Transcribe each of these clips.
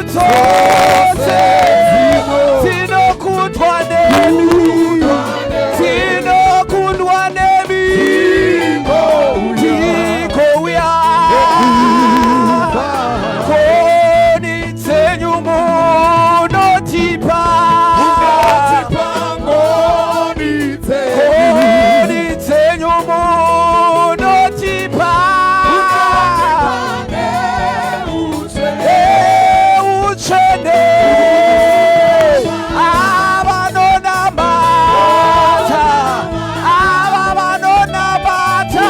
Dzose dzinokundwa nemi, dzinokundwa nemi, tigouya. Ngoni dzenyu munotipa, ngoni dzenyu munotipa neutsvene avanonamata, ava vanonamata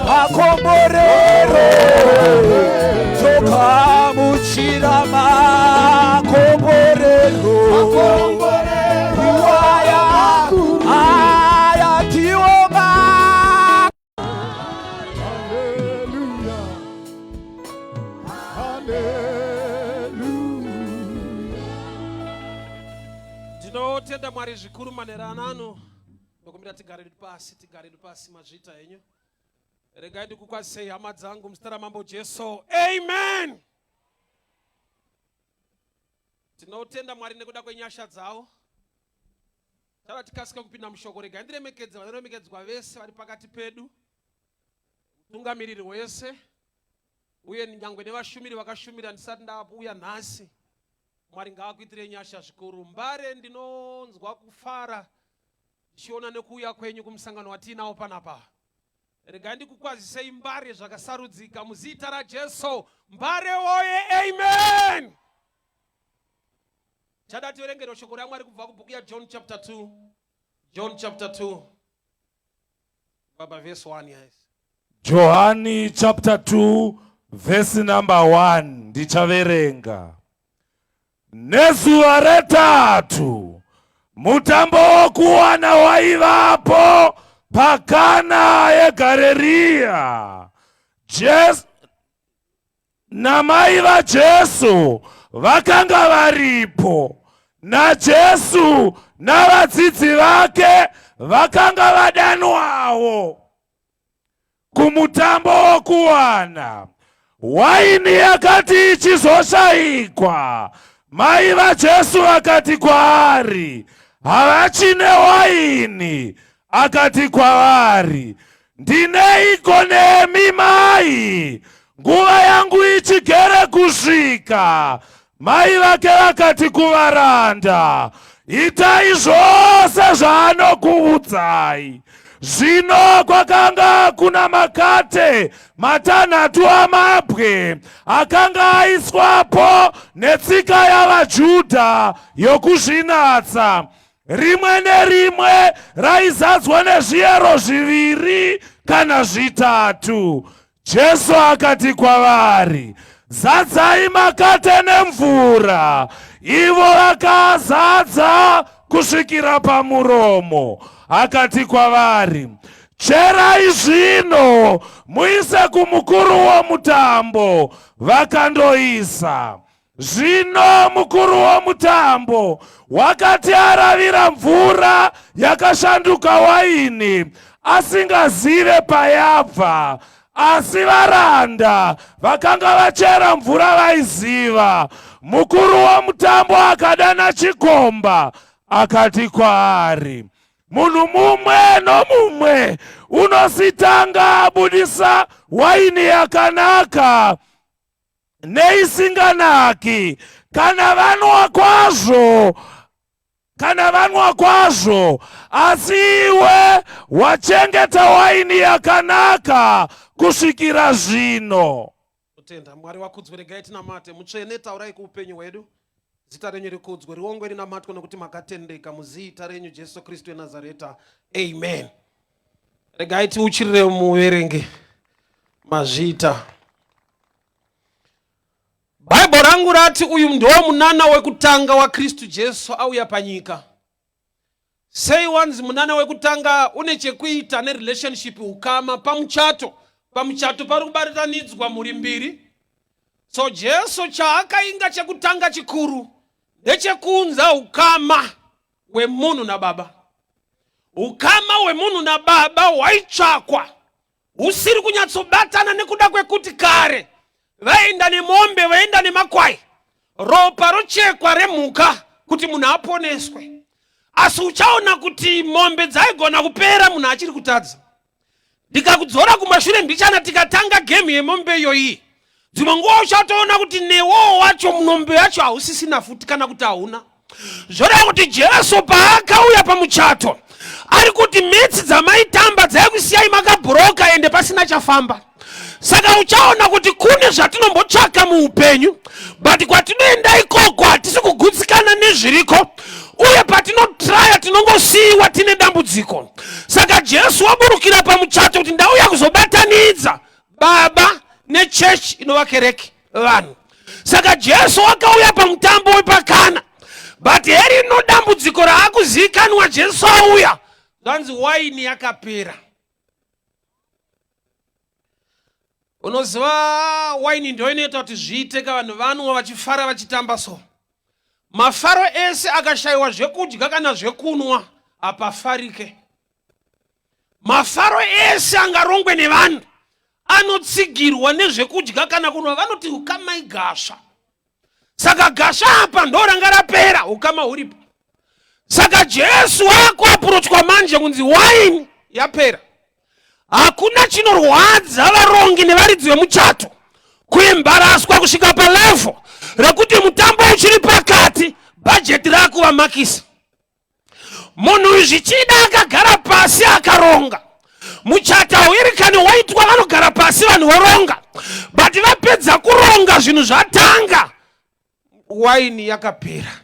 makomborero, togamuchira makomborero. Aya aya ndiwo ma Hallelujah. Hallelujah. Ndinotenda Mwari zvikuru manheru ano. Ndokumbira tigare pasi, tigare pasi. Mazviita henyu. Regai ndikukwazisei, hama dzangu, muzita raMambo Jesu. Amen. Tinotenda Mwari nekuda kwenyasha dzavo. Tava tikasika kupinda mushoko, regai ndiremekedze vanoremekedzwa vese vari pakati pedu, mutungamiriri wese uye nyangwe nevashumiri vakashumira ndisati ndauya nhasi. Mwari ngaakuitirei nyasha zvikuru. Mbare, ndinonzwa kufara ndichiona nekuuya kwenyu kumusangano watiinawo panapa. Regai ndikukwazisei, Mbare, zvakasarudzika muzita raJesu. Mbare woye! Amen. Chada tiverengero shoko raMwari kubva kubhuku yaJohn chapter 2, John chapter 2, baba, verse 1. Yes. Johani chapter 2 verse number 1, ndichaverenga. Nezuva retatu mutambo wokuwana waivapo paKana yeGarirea. Jesu namai vaJesu vakanga varipo, naJesu navadzidzi vake vakanga vadanwawo kumutambo wokuwana. Waini yakati ichizoshayikwa, mai vaJesu vakati kwaari, "Havachine waini." Akati kwavari, "Ndineiko nemi, mai? Nguva yangu ichigere kusvika." Mai vake vakati kuvaranda, "Itai zvose zvaanokuudzai." Zvino kwakanga kuna makate matanhatu amabwe akanga aiswapo netsika yavaJudha yokuzvinatsa, rimwe nerimwe raizadzwa nezviyero zviviri kana zvitatu. Jesu akati kwavari, "Zadzai makate nemvura." Ivo vakazadza kusvikira pamuromo. Akati kwavari, "Cherai zvino muise kumukuru womutambo." Vakandoisa. Zvino mukuru womutambo wakati aravira mvura yakashanduka waini, asingazive payabva, asi varanda vakanga vachera mvura vaiziva, mukuru womutambo akadana chikomba akati kwaari, "Munhu mumwe nomumwe unositanga abudisa waini yakanaka neisinganaki kana vanwa kwazvo, kana vanwa kwazvo, asi iwe wachengeta waini yakanaka kusvikira zvino." Kutenda Mwari wakudzwe. Regai tinamate. Mutsvene, taurai kuupenyu hwedu. Zita renyu rikudzwe, riongwe, rinamatwe, nokuti makatendeka. Muzita renyu Jesu Kristu weNazareta, amen. Regai tiuchirire muverenge. Mazviita. Bhaibheri rangu rati uyu ndo munana wekutanga waKristu Jesu auya panyika. Sei wanzi munana wekutanga? Une chekuita nerelationship, ukama pamuchato. Pamuchato pari kubatanidzwa mhuri mbiri. So Jesu chaakainga chekutanga chikuru ndechekuunza ukama hwemunhu nababa. Ukama hwemunhu nababa hwaitsvakwa husiri kunyatsobatana nekuda kwekuti kare Vaenda nemombe, vaenda nemakwai, ropa rochekwa remhuka kuti munhu aponeswe. Asi uchaona kuti mombe dzaigona kupera munhu achiri kutadza. Ndikakudzora kumashure mbichana tikatanga gemu yemombe iyoyi, dzimwe nguva uchatoona kuti newowo wacho munombe yacho hausisina futi kana kuti hauna. Zvoreva kuti Jesu paakauya pamuchato ari kuti mitsi dzamaitamba dzaikusiyai makabhuroka ende pasina chafamba. Saka uchaona kuti kune zvatinombotsvaka muupenyu, but kwatinoenda ikoko hatisi kugutsikana nezviriko, uye patinotraya tinongosiyiwa tine dambudziko. Saka Jesu waburukira pamuchato kuti ndauya kuzobatanidza baba nechechi inova kereke vanhu. Saka Jesu wakauya pamutambo wepakana, but herino dambudziko raakuzivikanwa. Jesu auya, zvanzi waini yakapera. Unoziva waini ndo inoita kuti zviite ka vanhu vanwa vachifara vachitamba so. Mafaro ese akashayiwa zvekudya kana zvekunwa hapafarike. Mafaro ese angarongwe nevanhu anotsigirwa nezvekudya kana kunwa, vanoti ukama igasva. Saka gasva apa ndo ranga rapera, ukama huripo. Saka Jesu akuapurochwa manje kunzi waini yapera. Hakuna chinorwadza varongi nevaridzi vemuchato kuembaraswa kusvika palevel rekuti mutambo uchiri pakati, bhajeti rakuvamakisa. Munhu uyu zvichida akagara pasi akaronga muchato hauerekani waitwa, vanogara pasi vanhu voronga, but vapedza kuronga zvinhu zvatanga, waini yakapera.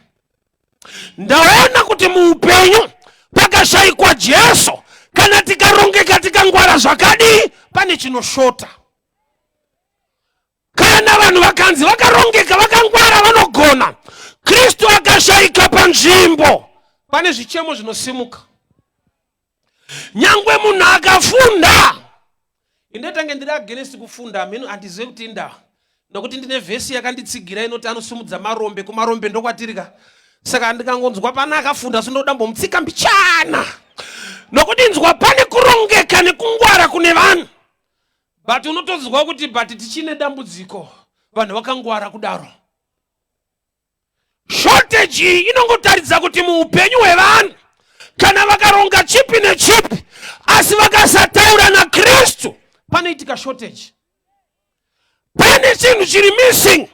Ndaona kuti muupenyu pakashayikwa Jesu, kana tikarongeka tikangwara zvakadii, pane chinoshota. Kana vanhu vakanzi vakarongeka vakangwara vanogona, Kristu akashayika panzvimbo, pane zvichemo zvinosimuka. Nyangwe munhu akafunda, indotange ndiri against kufunda, hameno handizive kuti indawa, nokuti ndine vhesi yakanditsigira inoti anosimudza marombe, kumarombe ndokwatiri ka. Saka ndikangonzwa pana akafunda sinoda mbomutsika mbichana, nokuti nzwa pane kurongeka nekungwara kune vanhu, but unotonzwa kuti but tichine dambudziko, vanhu vakangwara kudaro. Shortage iyi inongotaridza kuti muupenyu hwevanhu kana vakaronga chipi nechipi asi vakasataura naKristu, panoitika shortage. Pane chinhu chiri missing.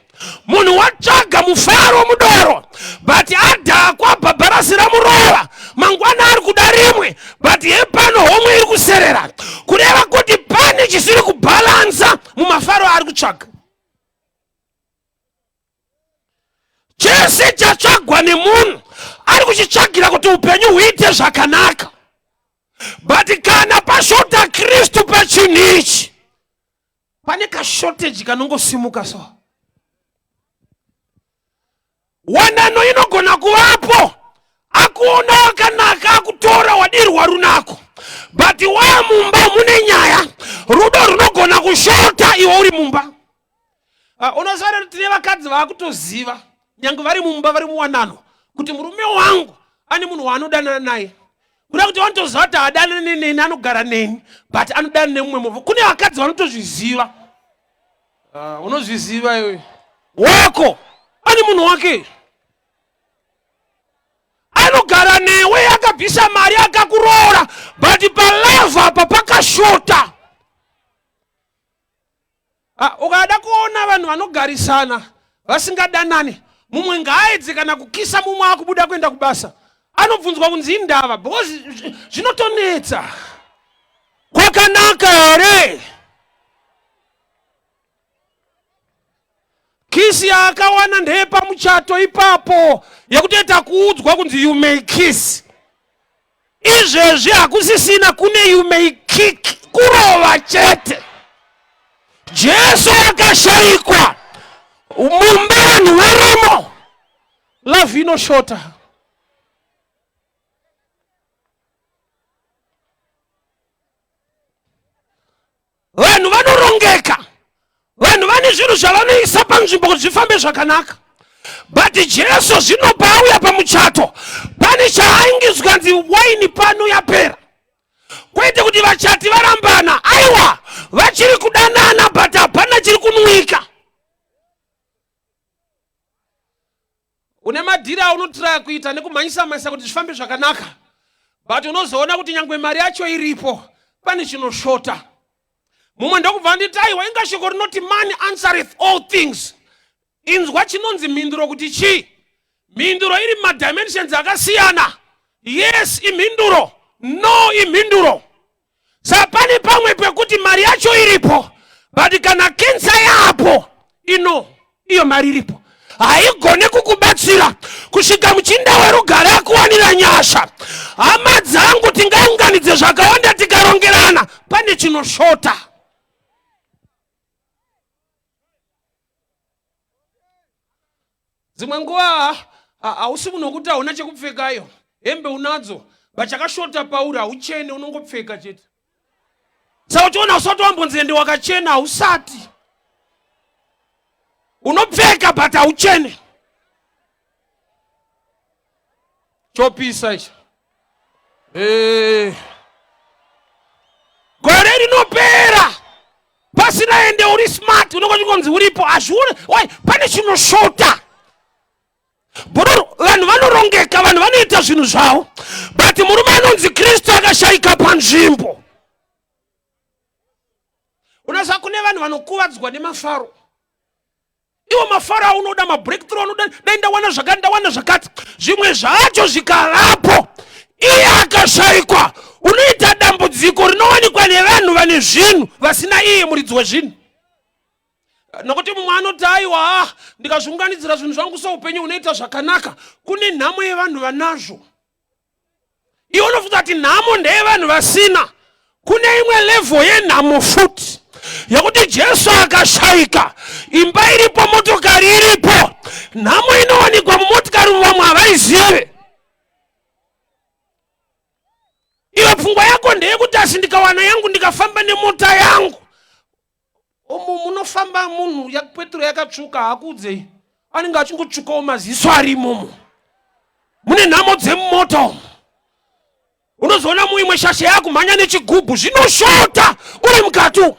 Munhu watsvaga mufaro mudoro, but adhakwa, bhabharasi ramurova, mangwana ari kuda rimwe, but hepano homwe iri kuserera, kureva kuti pane chisiri kubhalansa mumafaro ari kutsvaga. Chese chatsvagwa nemunhu ari kuchitsvagira kuti upenyu huite zvakanaka, but kana pashota Kristu pachinhu ichi, pane kashortage kanongosimuka. So wanano inogona kuvapo, akuona wakanaka, akutora, wadirwa runako, but wamumba mune nyaya, rudo runogona kushota iwe uri mumba. Unoziva kuti tine vakadzi vaakutoziva nyange vari mumba vari muwanano kuti murume wangu ane munhu waanodanana naye, kuda kuti vanotoziva kuti haadanane neni, anogara neni, but anodanana nemumwe munhu. Kune vakadzi vanotozviziva. Unozviziva iwe wako ane munhu wake anogara newe, akabvisa mari akakuroora, but palove apa pakashota. Ukada kuona vanhu vanogarisana vasingadanani, mumwe ngaaedze kana kukisa mumwe akubuda kuenda kubasa, anobvunzwa kunzi indava, because zvinotonetsa. Kwakanaka here? Kisi yaakawana ndeyepamuchato ipapo, yekutoita kuudzwa kunzi you may kiss. Izvezvi hakusisina, kune you may kick, kurova chete. Jesu akashayikwa mumba, vanhu varimo, love inoshota. Vanhu vanorongeka, vanhu vane zvinhu zvavanoisa panzvimbo kuti zvifambe zvakanaka, but Jesu zvino paauya pamuchato pane chaaingi zvikanzi waini pano yapera. Kwete kuti vachati varambana, aiwa, vachiri kudanana, but hapana chiri kunwika. Une madhiri aunotraya kuita nekumhanyisa mhanyisa kuti zvifambe zvakanaka, but unozoona kuti nyangwe mari yacho iripo, pane chinoshota. Mumwe ndokubva anditi, aiwa, inga shoko rinoti money answereth all things. Inzwa chinonzi mhinduro kuti chii. Mhinduro iri mumadimensions akasiyana. Yes imhinduro, no imhinduro. Saka pane pamwe pekuti mari yacho iripo, but kana kensa yapo ino iyo mari iripo haigone kukubatsira kusvika muchinda werugare akuwanira nyasha. Hama dzangu, tingaunganidze zvakawanda tikarongerana, pane chinoshota. Dzimwe nguva hausi munhu wekuti hauna chekupfekayo, hembe unadzo, but chakashota pauri hauchene, unongopfeka chete. Saka uchiona usati wambonzi ende wakachena, hausati unopfeka but hauchene. Chopisa ichi. Eh. Gore rinopera pasina ende uri smart, unenge uchingonzi uripo, hazvione why pane chinoshota. Bhururu, vanhu vanorongeka, vanhu vanoita zvinhu zvavo, but murume anonzi Kristu akashaika panzvimbo. Unoziva kune vanhu vanokuvadzwa nemafaro. Iwo mafaro aunoda, mabreakthrough aunoda, dai ndawana zvakati, ndawana zvakati, zvimwe zvacho zvikavapo, iye akashaikwa, unoita dambudziko rinowanikwa nevanhu vane zvinhu vasina iye muridzi wezvinhu. Nokuti mumwe anoti, aiwa, ndikazviunganidzira zvinhu zvangu soupenyu hunoita zvakanaka. Kune nhamo yevanhu vanazvo. Iwe unofunga kuti nhamo ndeyevanhu vasina. Kune imwe level yenhamo futi yekuti Jesu akashaika, imba iripo, motokari iripo, nhamo inowanikwa mumotikari vamwe havaizive. Iwe pfungwa yako ndeyekuti asi ndikawana yangu, ndikafamba nemota yangu. Umu munofamba munhu petro yakatsvuka, hakuudzei, anenge achingotsvukawo maziso ari imomo. Mune nhamo dzemumota umu. Unozoona muimwe shasha yakumhanya nechigubhu, zvinoshota uri mukati umu.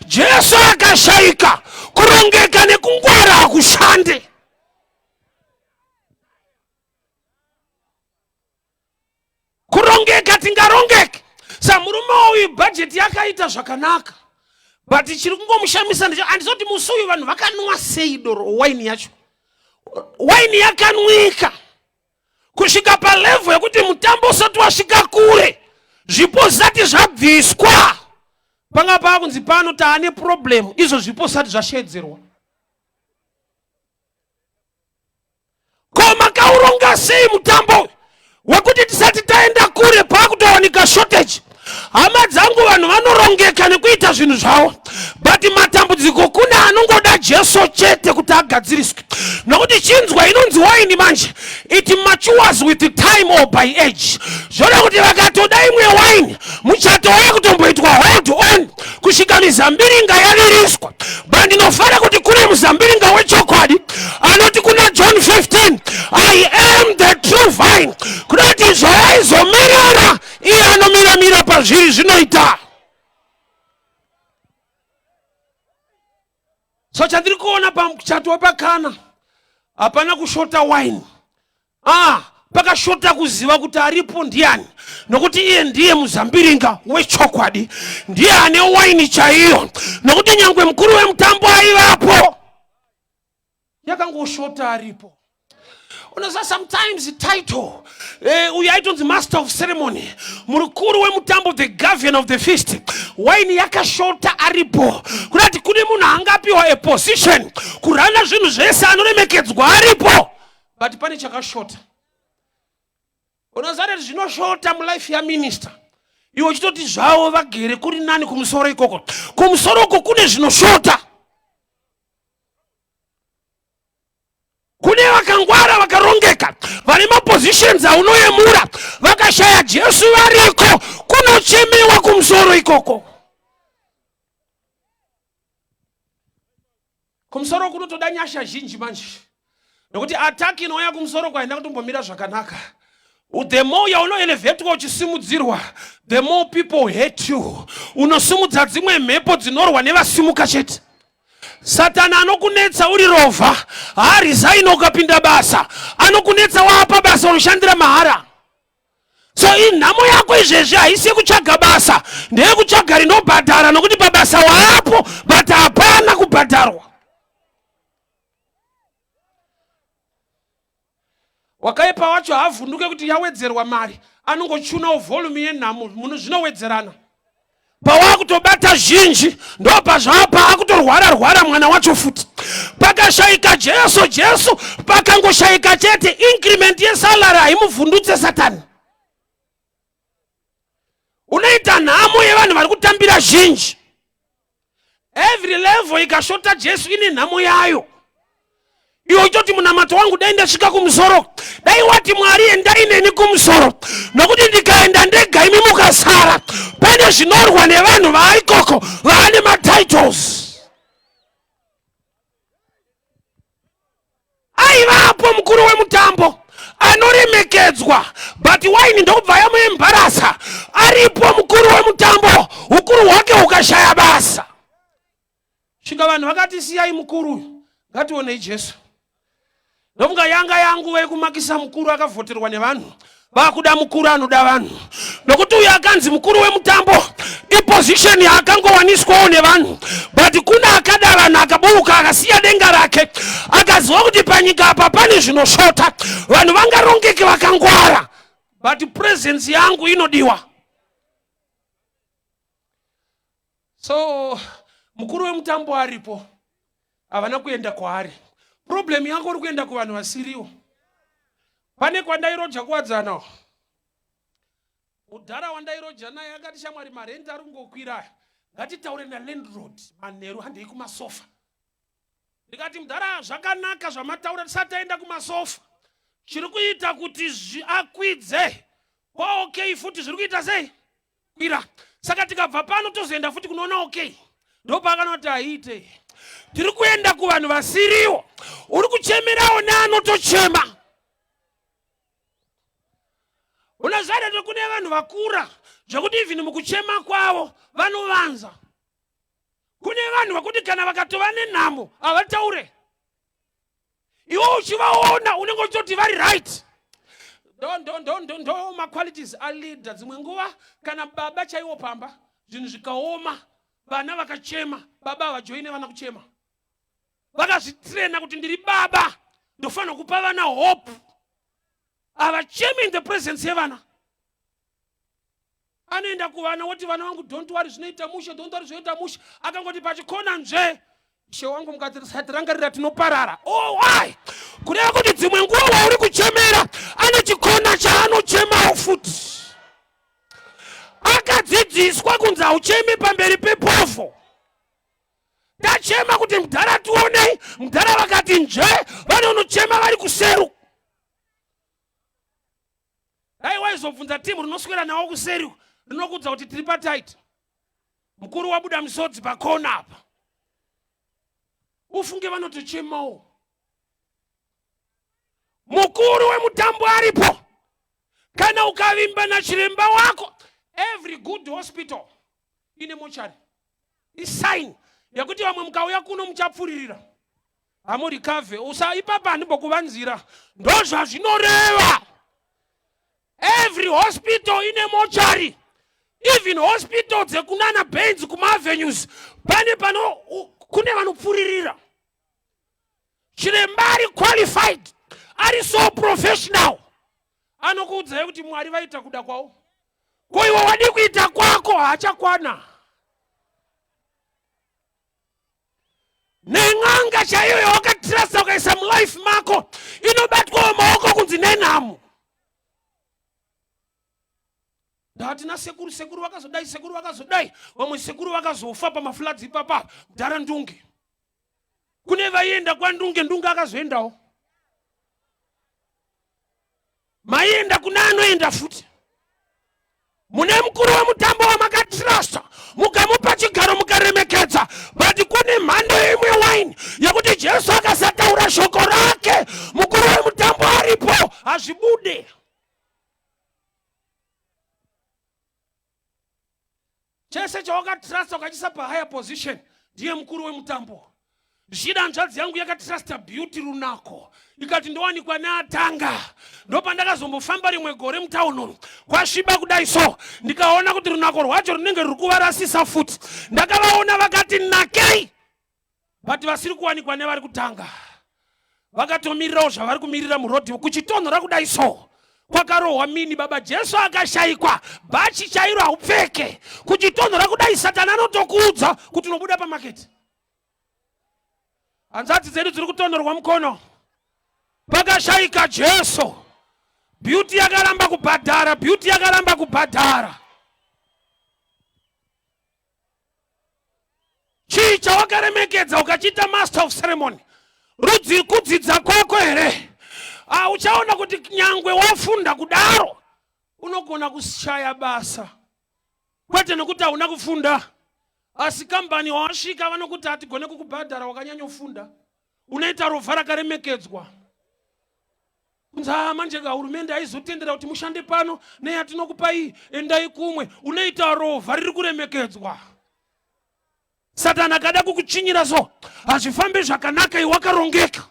Jesu akashaika, kurongeka nekungwara hakushande. Kurongeka tingarongeke. Samurume uyu bhajeti yakaita zvakanaka, but chiri kungomushamisa ndeche handizoti musi uyu vanhu vakanwa sei doro, waini yacho, waini yakanwika kusvika palevho yekuti mutambo usati wasvika kure, zvipo zvisati zvabviswa, panga paakunzi pano taane problem, izvo zvipo zvisati zvashedzerwa. Ko makauronga sei mutambo uyu wekuti tisati taenda kure paakutowanika shortage? Hama dzangu, vanhu vanorongeka nekuita zvinhu zvavo, but matambudziko kune anongoda Jesu chete kuti agadziriswe. Nokuti chinzwa inonzi waini manje, it matures with time or by age. Zvoda kuti vakatoda imwe waini, muchato wakutomboitwa hold on kusvika mizambiringa yaviriswa. But ndinofara kuti kune muzambiringa wechokwadi anoti kuna John 15, I am the true vine. Kuda kuti zvawaizomirira, iye anomiramira pazviri zvinoita. So chandiri kuona pamuchato wepakana, hapana kushota wine. Pakashota kuziva kuti aripo ndiani, nokuti iye ndiye muzambiringa wechokwadi, ndiye ane waini chaiyo. Nokuti nyangwe mukuru wemutambo aivapo, yakangoshota aripo. Unoziva sometimes title, uyu aitonzi master of ceremony, mukuru wemutambo, the governor of the feast, waini yakashota aripo. Kunati kune munhu angapiwa a position kurana zvinhu zvese, anoremekedzwa aripo, but pane chakashota. Unoziva kuti zvinoshota mulife yaminister, iwe uchitoti zvavo vagere kuri nani kumusoro ikoko. Kumusoro uko kune zvinoshota, kune vakangwara vakarongeka vane mapositions aunoyemura, vakashaya Jesu variko, kunochemewa kumusoro ikoko. Kumusoro kunotoda nyasha zhinji manje, nokuti attack inouya kumusoro kwaina kutombomira zvakanaka. The more yaunoelevetwa uchisimudzirwa, the more people hate you. Unosimudza dzimwe mhepo dzinorwa nevasimuka chete. Satani anokunetsa uri rovha, haaresign ukapinda basa, anokunetsa waapa basa unoshandira mahara. So inhamo yako izvezvi haisi yekutsvaga basa, ndeyekutsvaga rinobhadhara, nokuti pabasa waapo but hapana kubhadharwa. Wakaipa wacho haavhunduke kuti yawedzerwa mari, anongochunawo volume yenhamo, munhu zvinowedzerana. Pawakutobata zhinji ndopazvaapa akutorwara rwara mwana wacho futi. Pakashaika Jesu, Jesu pakangoshaika chete increment yesalary haimuvhundutse Satani. Unoita nhamo yevanhu vari kutambira zhinji. Every level ikashota Jesu ine nhamo yayo. Iwe uchitoti munamato wangu dai ndasvika kumusoro, dai wati Mwari endai neni kumusoro, nokuti ndikaenda ndega imi mukasara. Pane zvinorwa nevanhu vaaikoko vaane matitles. Aivapo mukuru wemutambo anoremekedzwa, but waini ndokubva yamuembarasa. Aripo mukuru wemutambo, ukuru hwake hukashaya basa. Svika vanhu vakati siyai mukuru uyu, ngationei Jesu. Ndofunga yanga yanguva yekumakisa mukuru akavhoterwa nevanhu, vakuda mukuru anoda vanhu, nokuti uyu akanzi mukuru wemutambo iposition yaakangowaniswawo nevanhu, but kuna akada vanhu akaburuka akasiya denga rake, akaziva kuti panyika apa pane zvinoshota, vanhu vangarongeke vakangwara, but presence yangu inodiwa. So mukuru wemutambo aripo, havana kuenda kwaari. Problem yako uri kuenda kuvanhu vasiriwo. Pane kwandairoja kuwadzana, mudhara wandairoja naye akati, shamwari, marenti ari kungokwira, ngatitaure nalandlord manheru, handei kumasofa. Ndikati, mudhara, zvakanaka zvamataura, tisati taenda kumasofa, chiri kuita kuti akwidze kwaokei futi zviri kuita sei kwira, saka tikabva pano tozoenda futi kunoona okay. Ndopaakanoti haiite, tiri kuenda kuvanhu vasiriwo. Uri kuchemerawo neanotochema. Unoziva kuti kune vanhu vakura zvekuti even mukuchema kwavo vanovanza. Kune vanhu vakuti kana vakatova nenhamo havataure. Iwe uchivaona unenge uchitoti vari right. Ndo maqualities aleader. Dzimwe nguva kana baba chaiwo pamba zvinhu zvikaoma, vana vakachema, baba havajoine vana kuchema. Vakazvitraina kuti ndiri baba, ndofanira kupa vana hope. Havachemi in the presence yevana. Anoenda kuvana woti, vana vangu, don't worry, zvinoita mushe, don't worry, zvinoita mushe. Akangoti pachikona nzve, ishe wangu, mukatirangarira tinoparara. Oh, why? Kureva kuti dzimwe nguva wauri kuchemera ane chikona chaanochemawo futi. Akadzidziswa kunzi hauchemi pamberi pepovho. Tachema kuti mudhara tionei, mudhara vakati nzve, vanonochema vari kuseru. Dai waizobvunza timu rinoswera nawo kuseri, rinokudza kuti tiri patight, mukuru wabuda misodzi pakona apa, ufunge vanotochemawo. Mukuru wemutambo aripo. Kana ukavimba nachiremba wako, every good hospital ine mochari, isign yekuti vamwe mukauya kuno muchapfuririra, hamurikavhe. Usa ipapa handimbokuvanzira, ndozvazvinoreva. Every hospital ine mochari, even hospital dzekunana Benz kumaavenues, pane pano kune vanopfuririra. Chiremba ari qualified, ari so professional, anokuudzai kuti Mwari vaita kuda kwavo, ko iwe wadi kuita kwako? Haachakwana. Nen'anga chaiyo yawakatrasta ukaisa mulife mako inobatwawo maoko kunzi nenhamo. Ndatina sekuru, sekuru vakazodai, sekuru vakazodai, vamwe sekuru vakazofa pamafloods ipapa. Mudhara Ndunge, kune vaienda kwaNdunge, Ndunge akazoendawo. Maienda kuna anoenda futi. Mune mukuru wemutambo wamakatrasta, mukamupa chigaro, mukaremekedza, but kune mhando imwe waini yekuti Jesu akasataura shoko rake, mukuru wemutambo aripo, hazvibude. Chese chawakatrasta ukachiisa pahigher position, ndiye mukuru wemutambo. Zvichida hanzvadzi yangu yakatrusta beauty runako ikati ndowanikwa neatanga. Ndopandakazombofamba rimwe gore mutown umu kwasviba kudai so ndikaona kuti runako rwacho runenge ruri kuvarasisa futi. Ndakavaona vakati nakei but vasiri kuwanikwa nevari kutanga vakatomirirawo zvavari kumirira murodhi kuchitonhora kudai so kwakarohwa mini baba jesu akashaikwa bhachi chairo haupfeke kuchitonhora kudai satani anotokuudza kuti unobuda pamaketi hanzvadzi dzedu dziri kutonhorwa mukono pakashaika jesu beauty yakaramba kubhadhara beauty yakaramba kubhadhara Chii chawakaremekedza ukachiita master of ceremony? Rudzi kudzidza kwako here? Ah, uchaona kuti nyangwe wafunda kudaro unogona kushaya basa, kwete nokuti hauna kufunda, asi kambani wawasvika vanokuti hatigone kukubhadhara, wakanyanyofunda. Unoita rovha rakaremekedzwa kunzi haa manje ka hurumende haizotendera kuti mushande pano neyatinokupai endai kumwe unoita rovha riri kuremekedzwa satani akada kukuchinyira so hazvifambi zvakanaka iwe wakarongeka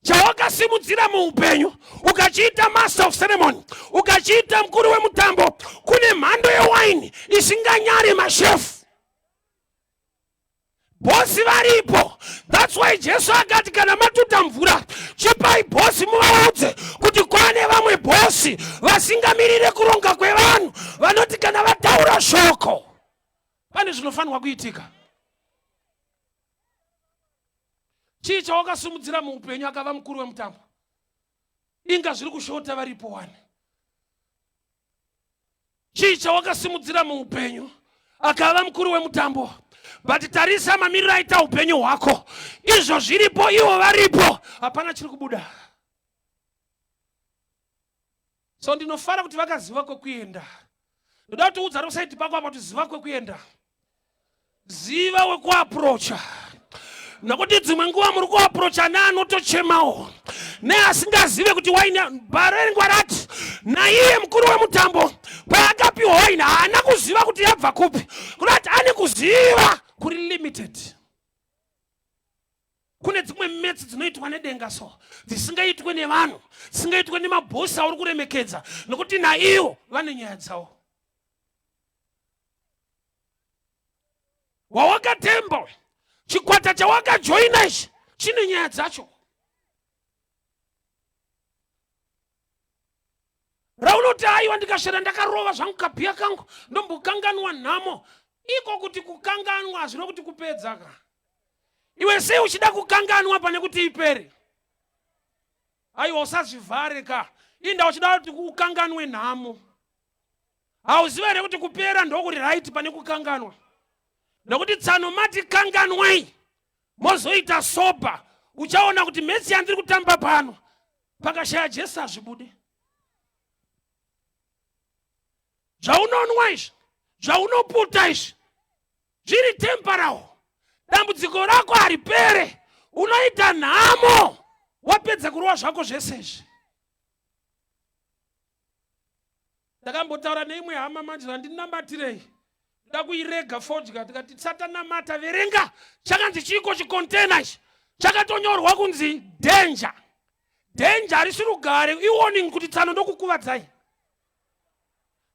chawakasimudzira muupenyu ukachiita master of ceremony ukachiita mukuru wemutambo kune mhando yewaini isinganyari mashefu Bhosi varipo. That's why Jesu akati kana matuta mvura chipai bhosi muvaudze kuti kwane vamwe bhosi vasingamirire kuronga kwevanhu vanoti kana vataura shoko pane zvinofanirwa kuitika. Chii chawakasimudzira muupenyu akava mukuru wemutambo? Inga zviri kushota varipo wani. Chii chawakasimudzira muupenyu akava mukuru wemutambo but tarisa mamiriro aita upenyu hwako izvo zviripo ivo varipo hapana chiri kubuda so ndinofara kuti vakaziva kwekuenda ndoda kuti udza rosaiti pako apa kuti ziva kwekuenda ziva wekuaprocha nokuti dzimwe nguva muri kuaprocha neanotochemawo neasingazive kuti waini bhareringwa rati naiye mukuru wemutambo paakapiwa waini haana kuziva kuti yabva kupi kunati ane kuziva kuri limited kune dzimwe metsi dzinoitwa nedenga so dzisingaitwe nevanhu dzisingaitwe nemabhosi auri kuremekedza nokuti naivo vane nyaya dzavo wawakatemba chikwata chawakajoina ichi chine nyaya dzacho raunoti aiwa ndikashera ndakarova zvangu kabhiya kangu ndombokanganwa nhamo iko kuti kukanganwa hazvino kuti kupedza ka iwe sei uchida kukanganwa pane kuti ipere aiwa usazvivhare ka inda uchida kuti ukanganwe nhamo Hauziva here kuti kupera ndokuri right pane kukanganwa? Nokuti tsano mati kanganwai mozoita soba, uchaona kuti metsi yandiri kutamba pano pakashaya Jesu hazvibude. Zvaunonwa izvi, zvaunoputa izvi zviri temporal. Dambudziko rako haripere, unoita nhamo wapedza kurova zvako zvese izvi. Ndakambotaura neimwe hama manje zvandinamatirei ndoda kuirega fodya tikati tisatanamata verenga chakanzi chiiko chikontena ichi chakatonyorwa kunzi danger danger harisi rugare iwarning kuti tsano ndokukuvadzai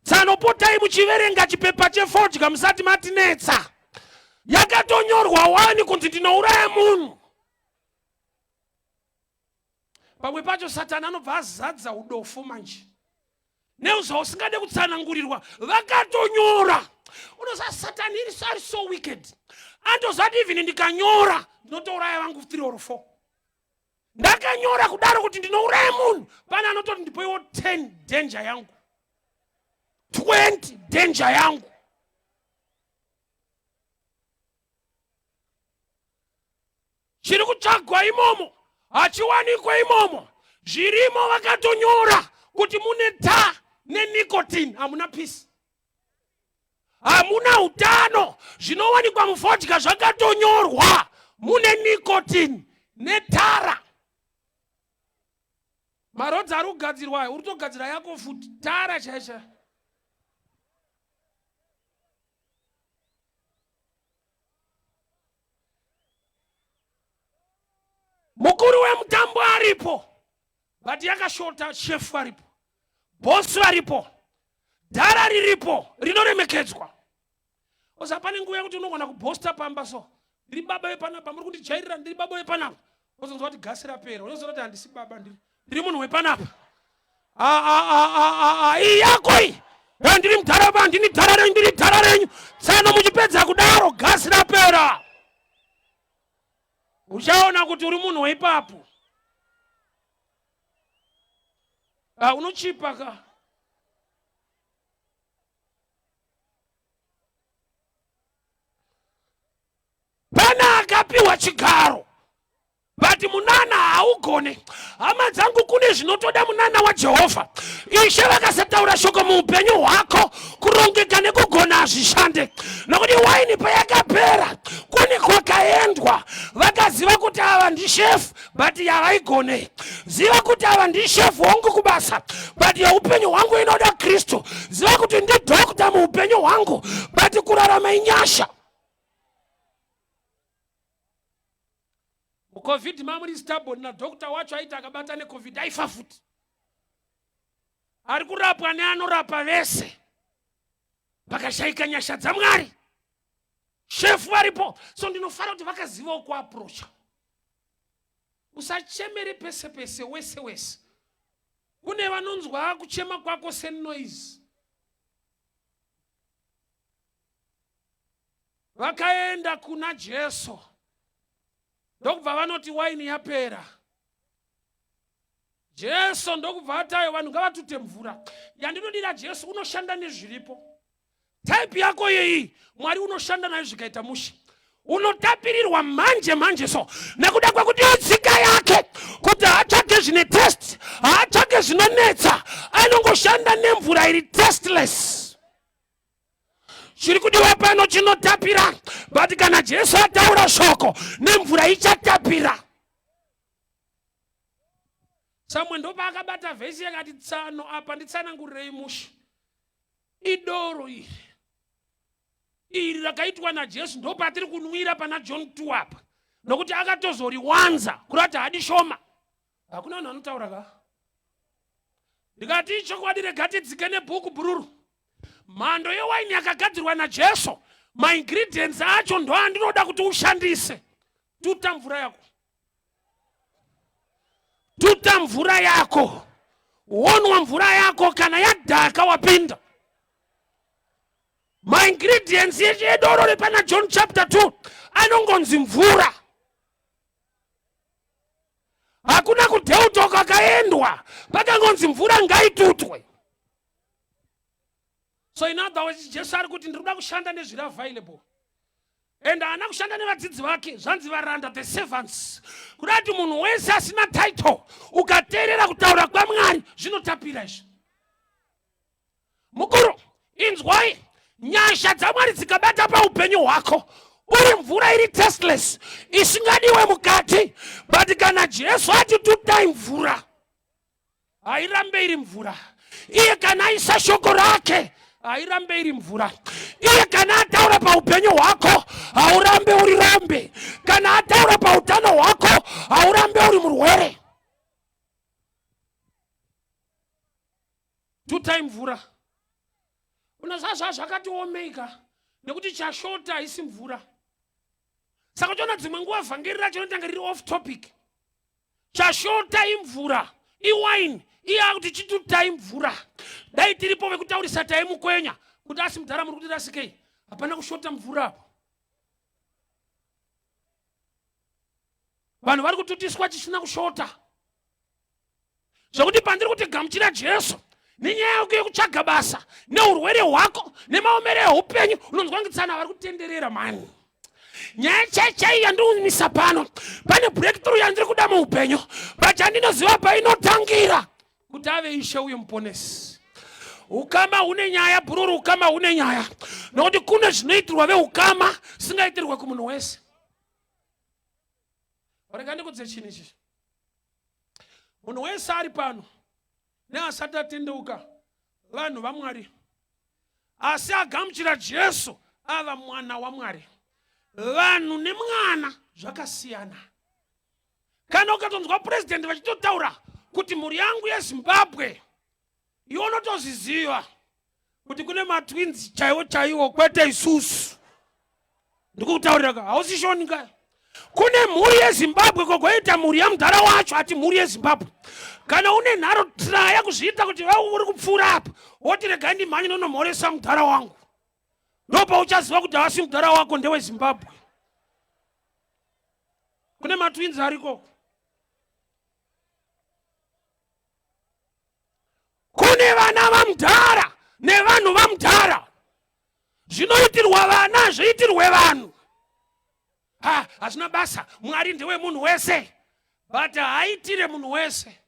tsano potai muchiverenga chipepa chefodya musati matinetsa yakatonyorwa wani kunzi ndinouraya munhu pamwe pacho satani anobva azadza udofo manje neuzvausingade kutsanangurirwa vakatonyora unoziva satani iri ari so wicked andozati even ndikanyora ndinotouraya vangu 3 or 4 ndakanyora kudaro kuti ndinouraya munhu pane anototi ndipoiwo 10 danger yangu 20 danger yangu Chiri kutsvagwa imomo hachiwanikwe imomo. Zvirimo vakatonyora kuti mune ta nenicotine, hamuna peace, hamuna utano. Zvinowanikwa mufodya zvakatonyorwa mune nicotine netara. Marodzi ari kugadzirwa aya, uri kutogadzira yako futi tara chaicha. Emutambo aripo but yakashota shefu aripo, bosi varipo, dhara riripo rinoremekedzwa. Osa pane nguva yekuti unogona kubhosta pamba so ndiri baba vepanapa muri kundijairira ndiri baba vepanapa ozonzwa kuti gasi rapera unozoona kuti handisi baba ndiri ndiri munhu wepanapa iyi yako iyi ndiri mudhara handini dhara renyu ndiri dhara renyu tsano muchipedza kudaro gasi rapera uchaona kuti uri munhu weipapo unochipa ka Pane akapiwa chigaro but munana haugone. Hama dzangu, kune zvinotoda munana waJehovha. Ishe vakasataura shoko muupenyu hwako, kurongeka nekugona hazvishande, nokuti waini payakapera kune kwakaendwa, vakaziva kuti ava ndishefu but yavaigone. Ziva kuti ava ndishefu wangu kubasa but yeupenyu hwangu inoda Kristu. Ziva kuti ndidhokta muupenyu hwangu but kurarama inyasha. Mucovid mamuri stubborn nadhokta wacho aiti akabata necovid aifa futi. Ari kurapwa neanorapa vese, pakashaika nyasha dzaMwari. Shefu varipo, so ndinofara kuti vakazivawo kuaprocha. Usachemere pese pese wese wese. Kune vanonzwa kuchema kwako senoise. Vakaenda kuna Jesu ndokubva vanoti waini yapera. Jesu ndokubva atayo vanhu ngavatute mvura. Yandinodira Jesu unoshanda nezviripo. Type yako yeyi Mwari unoshanda nayo zvikaita mushe. Unotapirirwa manje manje so nekuda kwekuti itsika yake kuti haatsvage zvine test, haatsvage zvinonetsa, anongoshanda nemvura iri tasteless. Chiri kudiwa pano chinotapira, but kana Jesu ataura shoko nemvura ichatapira. Samwe ndopaakabata vhesi yakati tsano apa nditsanangurirei mushe. Idoro iri iri rakaitwa naJesu ndopatiri kunwira pana John 2 apa, nokuti akatozoriwanza kurati haadi shoma. Hakuna vanhu vanotaura ka. Ndikati chokwadi rega tidzike nebhuku bhururu. Mhando yewaini yakagadzirwa naJesu, maingredients acho ndoandinoda kuti ushandise. Tuta mvura yako, tuta mvura yako, wonwa mvura yako. Kana yadhaka wapinda. Maingredients edoro repana John chapter 2 anongonzi mvura. Hakuna kudheutwa kwakaendwa, pakangonzi mvura ngaitutwe. So in other words, Jesu ari kuti ndiri kuda kushanda nezviri available. And haana kushanda nevadzidzi vake, zvanzi varanda, the servants. Kuda kuti munhu wese asina title, ukateerera kutaura kwaMwari zvinotapira izvi. Mukuru, inzwai, nyasha dzaMwari dzikabata paupenyu hwako, uri mvura iri tasteless isingadiwe mukati, but kana Jesu ati tutai mvura, hairambe iri mvura. Iye kana aisa shoko rake, hairambe iri mvura. Iye kana ataura paupenyu hwako, haurambe uri rombe. Kana ataura pautano hwako, haurambe uri murwere. Tutai mvura. Unozva zvakati omeika nekuti chashota haisi mvura. Saka uchiona dzimwe nguva vhangeri racho rinotanga riri off topic. Chashota imvura, iwine, iye akuti chitutai mvura. Dai tiripo vekutaurisa taimukwenya kuti asi mudhara muri kuti rasikei, hapana kushota mvura apo. Vanhu vari kututiswa chisina kushota. Zvekuti pandiri kuti gamuchira Jesu nenyaya yako yekutsvaga basa neurwere hwako nemaomero eupenyu, unonzwa ngitsana vari kutenderera mani. Nyaya chaichai yandiumisa pano, pane breakthrough yandiri kuda muupenyu, but chandinoziva painotangira kuti ave Ishe uye Muponesi. Ukama hune nyaya bhururu, ukama hune nyaya, nokuti kune zvinoitirwa veukama zvisingaitirwe kumunhu wese. Rega ndikudze chinhu ichi. Munhu wese ari pano neasati atendeuka vanhu vaMwari, asi agamuchira Jesu ava mwana waMwari. Vanhu nemwana zvakasiyana. Kana ukatonzwa purezidendi vachitotaura kuti mhuri yangu yeZimbabwe, iwe unotozviziva kuti kune matwins chaiwo chaiwo, kwete isusu. Ndikukutaurira ka, hausi shoni ka. Kune mhuri yeZimbabwe, kogoita mhuri yamudhara wacho ati mhuri yeZimbabwe. Kana une nharo, traya kuzviita kuti uri kupfuura apa, woti regai ndimhanye nonomhoresa mudhara wangu. Ndopauchaziva kuti haasi mudhara wako, ndeweZimbabwe. Kune matwins ariko. Kune vana vamudhara nevanhu vamudhara. Zvinoitirwa vana zviitirwe vanhu. Ha, hazvina basa. Mwari ndewe munhu wese, but haaitire munhu wese.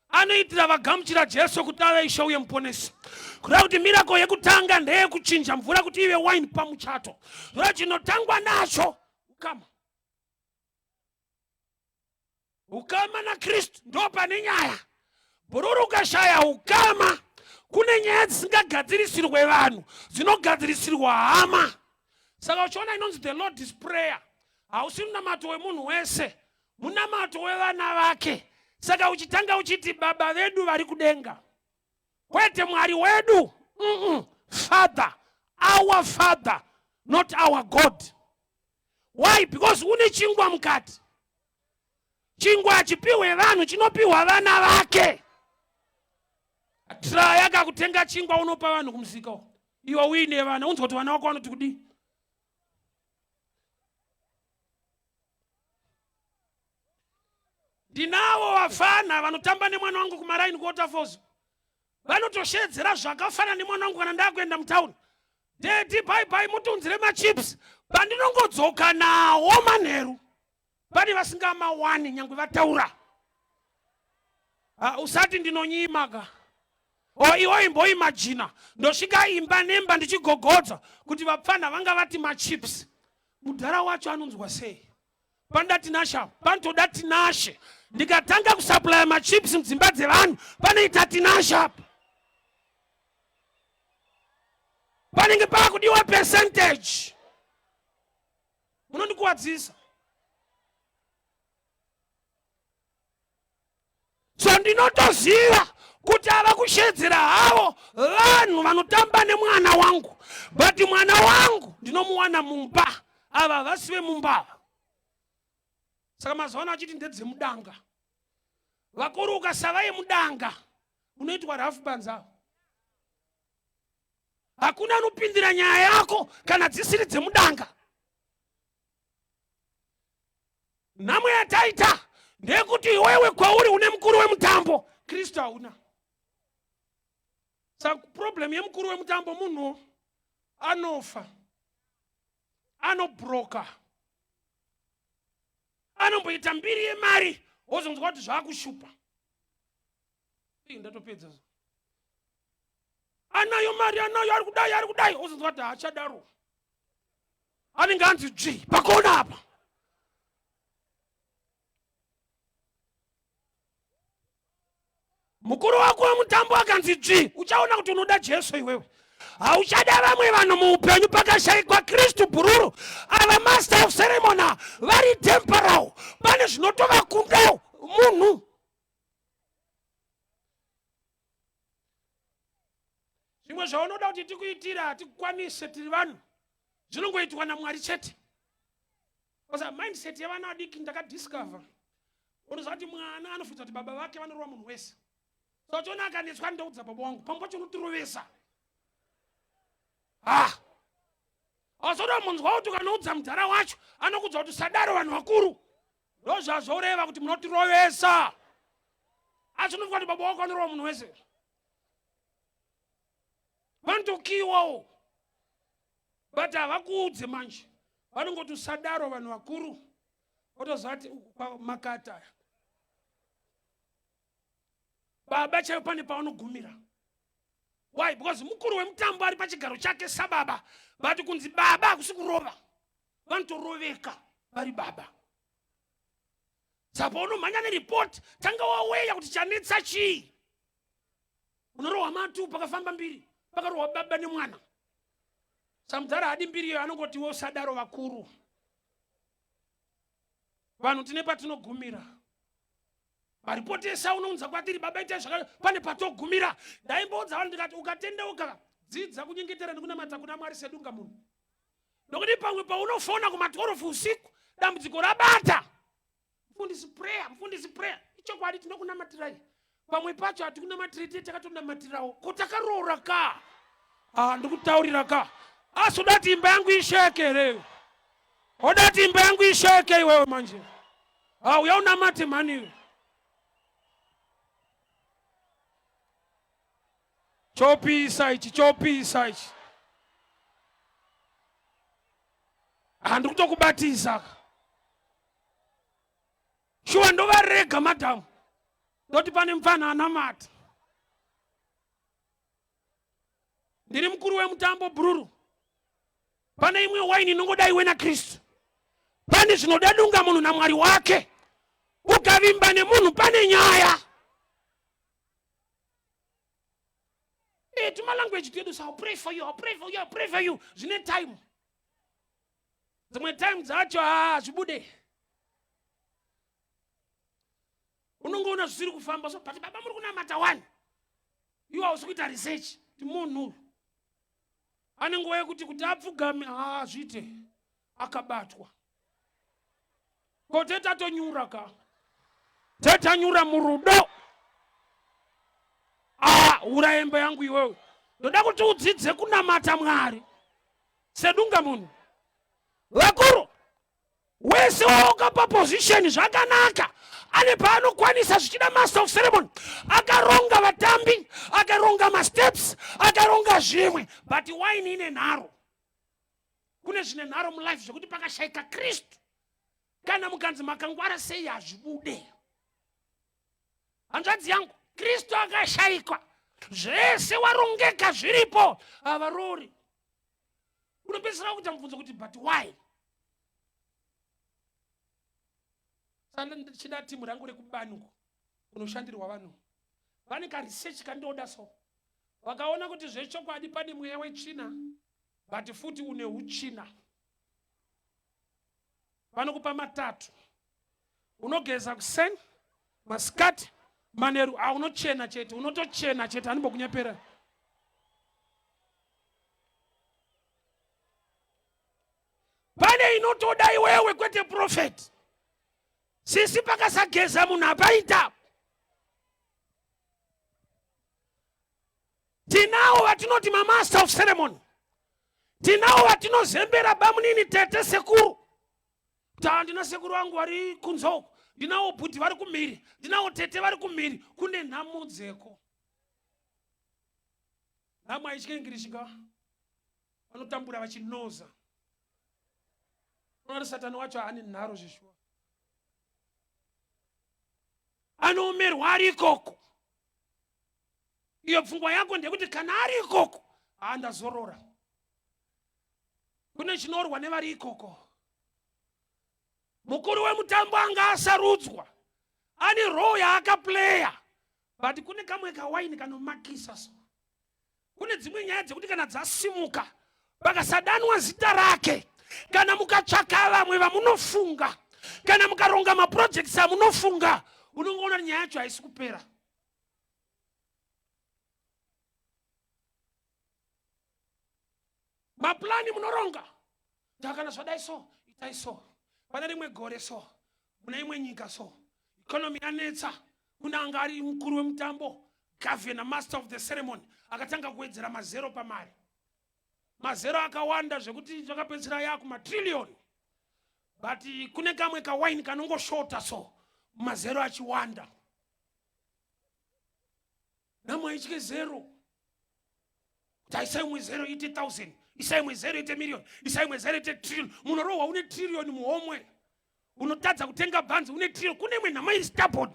Anoitira vagamuchira Jesu kuti ave Ishe uye Muponesi. Kureva kuti mirako yekutanga ndeyekuchinja mvura kuti ive wine pamuchato. Zvoreva chinotangwa nacho ukama. Ukama naKristu ndo pane nyaya. Bhururu, ukashaya ukama, kune nyaya dzisingagadzirisirwe vanhu, dzinogadzirisirwa hama. Saka uchiona inonzi the Lord's Prayer, hausi munamato wemunhu wese, munamato wevana vake. Saka uchitanga uchiti Baba vedu vari kudenga, kwete Mwari wedu. Father, our Father, not our God. Why? Because une chingwa mukati. Chingwa hachipiwe vanhu, chinopiwa vana vake. Traya kakutenga chingwa unopa vanhu kumusika, iwe uine vana, unzwa kuti vana vako vanoti kudii. Ndinavo vafana vanotamba nemwana wangu kumaraini kuWaterfalls, vanotoshedzera zvakafanana nemwana wangu. Kana ndakuenda mutauni, "Daddy, bye bye, mutunzire machips." Pandinongodzoka nawo manheru, pane vasingamawani nyangwe vataura. Usati ndinonyima ka. O iwe imboimajina, ndosvika imba nemba ndichigogodza kuti vapfana vanga vati machips. Mudhara wacho anonzwa sei? Panoda Tinashe apo, panotoda Tinashe. Ndikatanga kusaplaya machips mudzimba dzevanhu, panoita Tinashe apa, panenge paakudiwa percentage. Munondikuwadzisa. So ndinotoziva kuti ava kushedzera havo vanhu vanotamba nemwana wangu, but mwana wangu ndinomuwana mumba, ava havasi vemumba ava. Saka mazuva ano achiti ndedzemudanga. Vakuru, ukasava yemudanga unoitwa rafu panze avo. Hakuna anopindira nyaya yako kana dzisiri dzemudanga. Nhamo yataita ndeyekuti iwewe kwauri une mukuru wemutambo, Kristu hauna. Saka problem yemukuru wemutambo, munhu anofa, anobroka, anomboita mbiri yemari, wozonzwa kuti zvaakushupa. Ndatopedza. Anayo mari, anayo, ari kudai, ari kudai, wozonzwa kuti haachadaro, anenge anzi dzvi pakona apa. Mukuru wako wemutambo akanzi dzvi, uchaona kuti unoda Jesu iwewe, hauchada vamwe vanhu muupenyu. Pakashayikwa Kristu, bhururu, ava master of ceremony vari temporal, pane zvinotovakundawo munhu. Zvimwe zvaunoda kuti tikuitira hatikukwanise, tiri vanhu, zvinongoitwa naMwari chete. Osa mindset yevana vadiki ndakadiscover, unoziva kuti mwana anofunza kuti baba vake vanorova munhu wese. So chiona akanetswa, ndoudza baba wangu, pamwe pacho unotirovesa. Ha, azoda munzwa kuti ukanoudza mudhara wacho, anokudza kuti usadaro vanhu vakuru. Ndozvazvoreva kuti munotirovesa, asi unofunga kuti baba wako anorova munhu wese? Vanotokiwawo, but havakuudze manje, vanongoti usadaro vanhu vakuru. Otoziva kuti makata baba chaivo pane pavanogumira. Why? Because mukuru wemutambo ari pachigaro chake sababa, but kunzi baba hakusi kurova, vanotoroveka vari baba. Saka paunomhanya neripoti, tanga waweya kuti chanetsa chii. Unorohwa matu, pakafamba mbiri, pakarohwa baba nemwana. Samudhara hadi mbiri iyoyo, anongoti iwe usadaro vakuru. Vanhu tine patinogumira. Maripoti ese aunounza kwatiri baba itai zvakadai pane patogumira. Ndaimboudza vanhu ndikati ukatendeuka dzidza kunyengetera nekunamata kuna Mwari sedunga munhu. Nokuti pamwe paunofona kuma 12 usiku dambudziko rabata. Mfundisi prayer, mfundisi prayer. Ichokwadi tinokunamatirai. Pamwe pacho hatikunamatirei tiye takatonamatirawo. Ko takaroora ka? Ah, ndikutaurira ka. Asi uda kuti imba yangu isheke here? Oda kuti imba yangu isheke iwewe manje. Ah, uya unamate mhani iwe. Chopisa ichi, chopisa ichi. Ah, ndikutokubatisa ka. Shuwa ndovarega madam. Ndoti pane mupfana anamata. Ndiri mukuru wemutambo bhururu. Pane imwe waini inongoda iwe naKristu. Pane zvinoda dunga munhu naMwari wake. Ukavimba nemunhu pane nyaya. Eh, tuma language twedu so I'll pray for you, I'll pray for you, I'll pray for you. Zvine time. Dzimwe time dzacho hazvibude. Unongoona zvisiri kufamba so but baba muri kunamata wani. Iwe hausi kuita research ti munhu uyu ane nguva yekuti kuti apfugame haazviite akabatwa. Ko tete atonyura ka. Tete anyura murudo. Ah, ura hembe yangu iwewe. Ndoda kuti udzidze kunamata Mwari. Sedunga munhu. Vakuru wese waukapa position zvakanaka ane paanokwanisa zvichida master of ceremony akaronga vatambi akaronga masteps akaronga zvimwe but wine ine nharo kune zvine nharo mulife zvekuti pakashaika kristu kana mukanzi makangwara sei hazvibude hanzvadzi yangu kristu akashaikwa zvese warongeka zviripo havarori unopedzisira kuita mubvunzo kuti but why saka ndichida timu rangu rekubani uko kunoshandirwa vanhu vane karesearch kandoda so vakaona kuti zvechokwadi pane mweya wetsvina but futi une utsvina vanokupa matatu unogeza kuseni masikati manheru a unochena chete unotochena chete hanimbokunyepera pane inotoda iwewe kwete profeti sisi pakasageza munhu apaita tinawo vatinoti mamaster of ceremony tinawo vatinozembera bamunini tete sekuru kuti handina sekuru vangu vari kunze uko ndinawo bhudhi vari kumhiri ndinawo tete vari kumhiri kune nhamo dzeko nhamo haitye ingirishi ka vanotambura vachinoza unoona satani wacho haane nharo zveshuwa anoomerwa ari ikoko iyo pfungwa yako ndeyekuti kana ari ikoko haa ndazorora kune chinorwa nevari ikoko mukuru wemutambo anga asarudzwa ane role yaakapleya but kune kamwe kawaini kanomakisa so kune dzimwe nyaya dzekuti kana dzasimuka pakasadanwa zita rake kana mukatsvaka vamwe vamunofunga kana mukaronga maprojects amunofunga unongoona nyaya yacho haisi kupera maplani munoronga ndakana zvadai so itai so pane rimwe gore so mune imwe nyika so economy yanetsa kune anga ari mukuru wemutambo governor master of the ceremony akatanga kuwedzera mazero pamari mazero akawanda zvekuti zvakapedzisira yakumatrillion but kune kamwe kawaini kanongoshota so mazero achiwanda nhamo haitye zero kuti aisa imwe zero ite thousand isa imwe zero ite million isa imwe zero ite trillion munorohwa une trillion muhomwe unotadza kutenga bhanzi une trillion kune imwe nhamo iri stubborn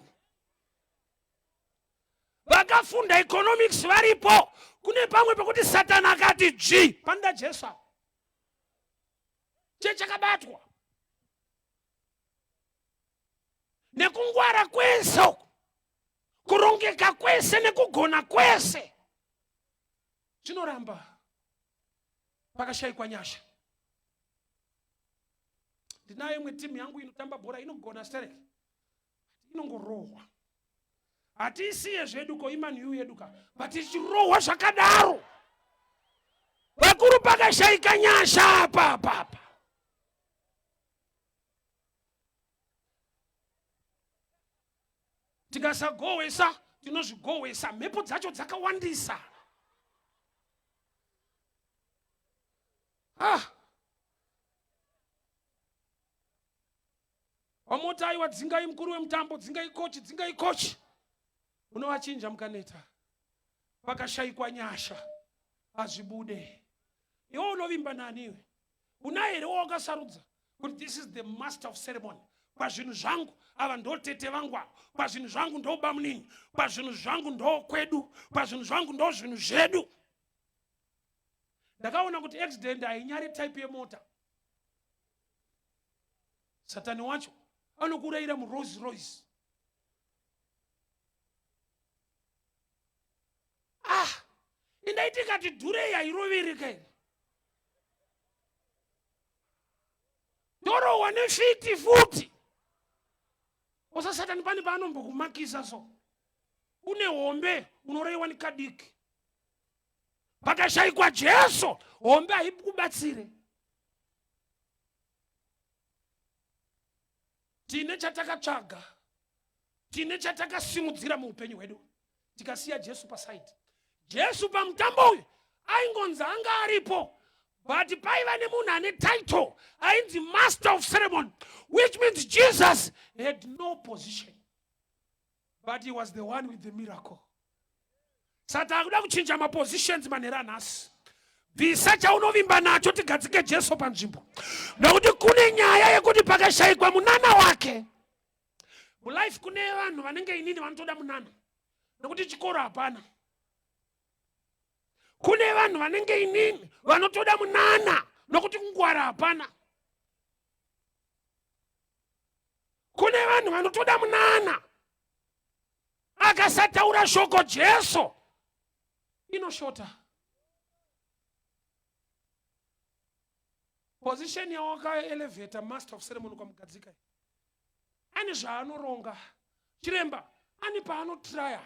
vakafunda economics varipo kune pamwe pekuti satani akati dzvi panoda jesu apa chechakabatwa nekungwara kwese uku kurongeka kwese nekugona kwese zvinoramba pakashaikwa nyasha ndinayo imwe timu yangu inotamba bhora inogona sterek inongorohwa. Hatiisiye zvedu ko iman u yedu ka but ichirohwa zvakadaro. Vakuru pakashaika nyasha apa apa apa. Tikasagohwesa tinozvigohwesa, mhepo dzacho dzakawandisa. Ah. Wamoti aiwa dzingai mukuru wemutambo, dzingai kochi, dzingai kochi. Unovachinja mukaneta. Pakashaikwa nyasha hazvibude. Iwe unovimba nani iwe? Unaye here wawakasarudza kuti this is the master of ceremony? Pazvinhu zvangu ava ndotete vangu ava, pazvinhu zvangu ndobamunini, pazvinhu zvangu ndokwedu, pazvinhu zvangu ndozvinhu zvedu. Ndakaona kuti accident hainyari type yemota. Satani wacho anokurayira muRolls Royce. Ah, indaiti ikati dhurei hairovereka here? Torohwa nefiti futi. Osa Satani pane paanombokumakisa so. Une hombe unoreiwa nekadiki. Pakashaikwa Jesu, hombe haikubatsire. Tine chatakatsvaga, tine chatakasimudzira muupenyu hwedu, tikasiya Jesu pasaidi. Jesu pamutambo uyu aingonzi anga aripo, but paiva nemunhu ane title ainzi master of ceremony, which means Jesus had no position, but he was the one with the miracle. Saka akuda kuchinja mapositions manhero anhasi. Bvisa chaunovimba nacho tigadzike Jesu panzvimbo, nokuti kune nyaya yekuti pakashayikwa munana wake mulife. Kune vanhu vanenge inini vanotoda munana nokuti chikoro hapana. Kune vanhu vanenge inini vanotoda munana nokuti kungwara hapana. Kune vanhu vanotoda munana. Akasataura shoko Jesu inoshota. Position yawakaelevata master of ceremony kwamugadzika ane zvaanoronga chiremba ane paanotraya,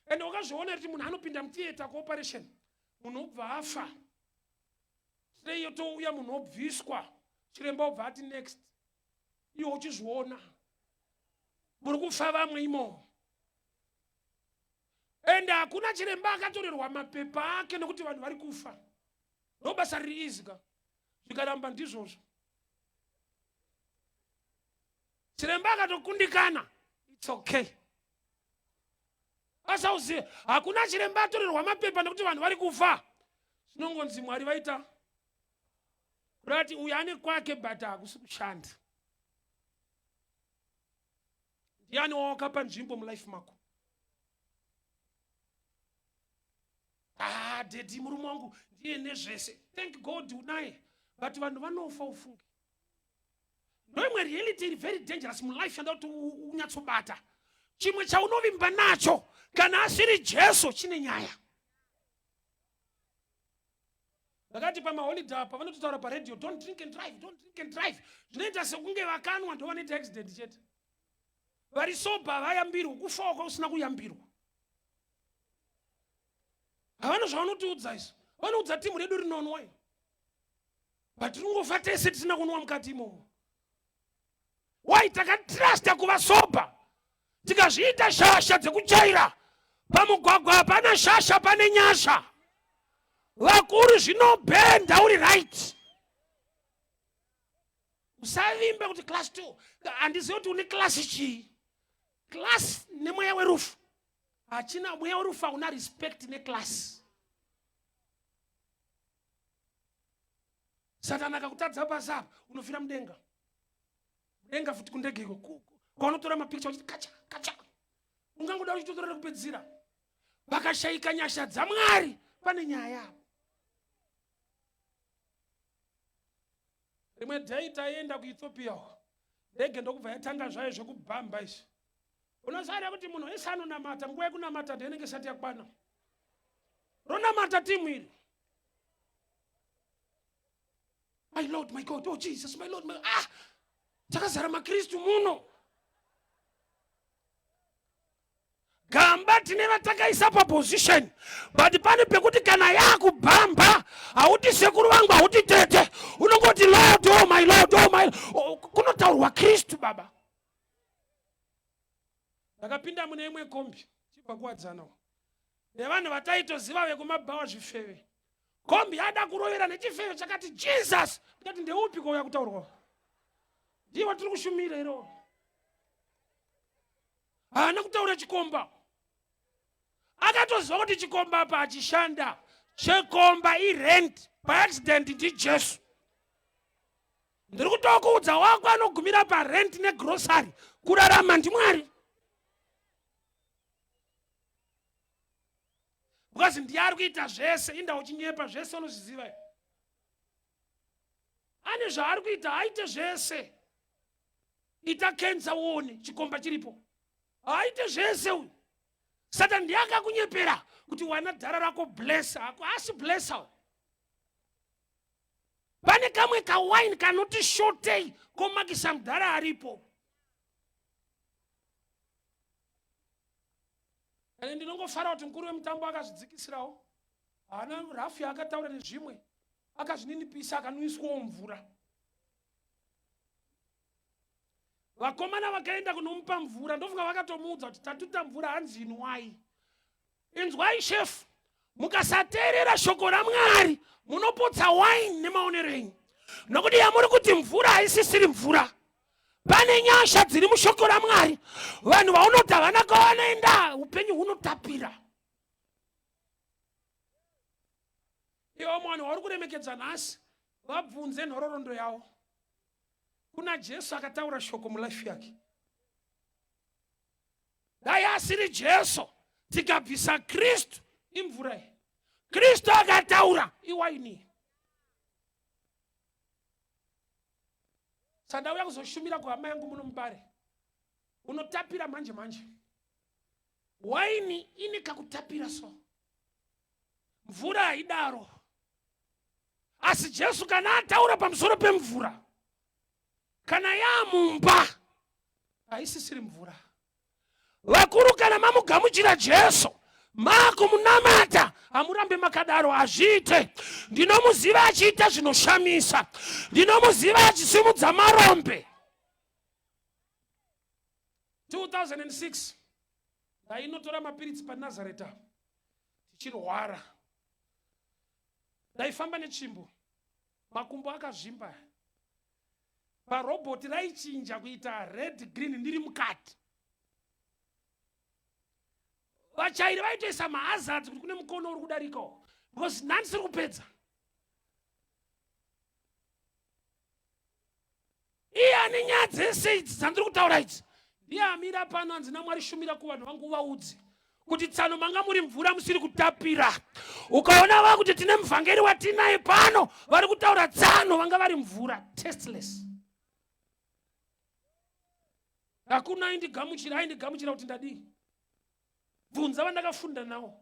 ende wakazviona kuti munhu anopinda mutheatre kuoperation, munhu obva afa, tray yotouya, munhu obviswa, chiremba obva ati next. Iwe uchizviona muri kufa vamwe imomo, ende hakuna chiremba akatorerwa mapepa ake nekuti vanhu vari kufa. Ndo basa riri easy ka, zvikaramba ndizvozvo. Chiremba akatokundikana, it's okay. Asauzive hakuna chiremba atorerwa mapepa nekuti vanhu vari kufa. Zvinongonzi Mwari vaita kurati uyu ane kwake, but hakusi kushanda. Ndiani wawakapa nzvimbo mulife mako? Ah, dedi murume wangu ndiye nezvese. Thank God unaye, but vanhu vanofa ufunge. Ndoimwe reality iri very dangerous mulife yanda kuti unyatsobata. Chimwe chaunovimba nacho kana asiri Jesu chine nyaya. Ndakati pamaholiday apa vanototaura paradio, don't drink and drive, don't drink and drive. Zvinoita sekunge vakanwa ndovanoita accident chete. Vari sober vayambirwa, kufa wako usina kuyambirwa. Havana zvavanotiudza isu. Vanoudza timu redu rinonwa iri, but tinongofa tese tisina kunwa mukati imomo. Why? Takatrusta kuva sober, tikazviita shasha dzekuchaira pamugwagwa. Hapana shasha, pane nyasha. Vakuru zvinobhenda uri right. Usavimbe kuti class 2, handizivi kuti une class chii. Class nemweya werufu hachina. Mweya werufu hauna respect neclass. Satani akakutadza pasi apa, unofira mudenga, mudenga futi kundege iko kwaunotora mapikicha uchiti kacha kacha, ungangoda uchitotora rekupedzisira. Pakashayika nyasha dzaMwari pane nyaya. Rimwe dhei taienda kuEthiopia uko, ndege ndokubva yatanga zvayo zvekubhamba izvi. Unoziva kuti munhu wese anonamata, nguva yekunamata ndoinenge isati yakwana. Ronamata timu iri, my Lord, my God, oh Jesus, my Lord, my... Ah, takazara maKristu muno. tine vatakaisa paposition but pane pekuti kana yakubhamba hauti sekuru vangu hauti tete unongoti lord oh my lord oh my oh, kunotaurwa kristu baba ndakapinda mune imwe kombi chibva kuwadzana nevanhu vataitoziva vekumabhawa zvifeve kombi yada kurovera nechifeve chakati jesus ndikati ndeupi kouya kutaurwa ndiye watiri kushumira iro haana kutaura chikomba akatoziva kuti chikomba apa achishanda chekomba irent paaccident ndijesu ndiri kutokuudza wako anogumira parent negrosary kurarama ndimwari because ndiye ari kuita zvese inda uchinyepa zvese unozviziva ane zvaari kuita aite zvese ita kensa uone chikomba chiripo aite zvese uyu satan ndiye akakunyepera kuti wana dhara rako bless ako asi blessa uyu pane kamwe kawaini kanoti shotei komakisa mudhara aripo ende ndinongofara kuti mukuru wemutambo akazvidzikisirawo haana rafu yaakataura nezvimwe akazvininipisa akanwiswawo mvura vakomana vakaenda kunomupa mvura ndofunga vakatomuudza kuti tatuta mvura hanzi inwai inzwai shefu mukasateerera shoko ramwari munopotsa waini nemaonero enyu nokuti yamuri kuti mvura haisisiri mvura pane nyasha dziri mushoko ramwari vanhu vaunoti havana kwavanoenda upenyu hunotapira iwo mwana wauri kuremekedza nhasi vabvunze nhororondo yavo kuna jesu akataura shoko mulife yake dai asiri jesu tikabvisa kristu imvura iyi kristu akataura iwaini sandauya kuzoshumira kuhama yangu muno mubare unotapira manje manje waini ine kakutapira so mvura haidaro asi jesu kana ataura pamusoro pemvura kana yaamumba haisisiri mvura vakuru kana mamugamuchira jesu maakumunamata hamurambe makadaro hazviite ndinomuziva achiita zvinoshamisa ndinomuziva achisimudza marombe 2006 ndainotora mapiritsi panazareta tichirwara ndaifamba netsvimbo makumbo akazvimba parobhoti raichinja kuita red green ndiri mukati vachairi vaitoisa mahazards kuti kune mukono uri kudarikawo because nani siri kupedza iye ane nyaya dzese idzi dzandiri kutaura idzi ndiye amira pano anzi namwari shumira kuvanhu vangu uvaudze kuti tsano manga muri mvura musiri kutapira ukaona va kuti tine muvhangeri watinaye pano vari kutaura tsano vanga vari mvura tasteless hakuna aindigamuchira aindigamuchira kuti ndadii bvunza vandakafunda nawo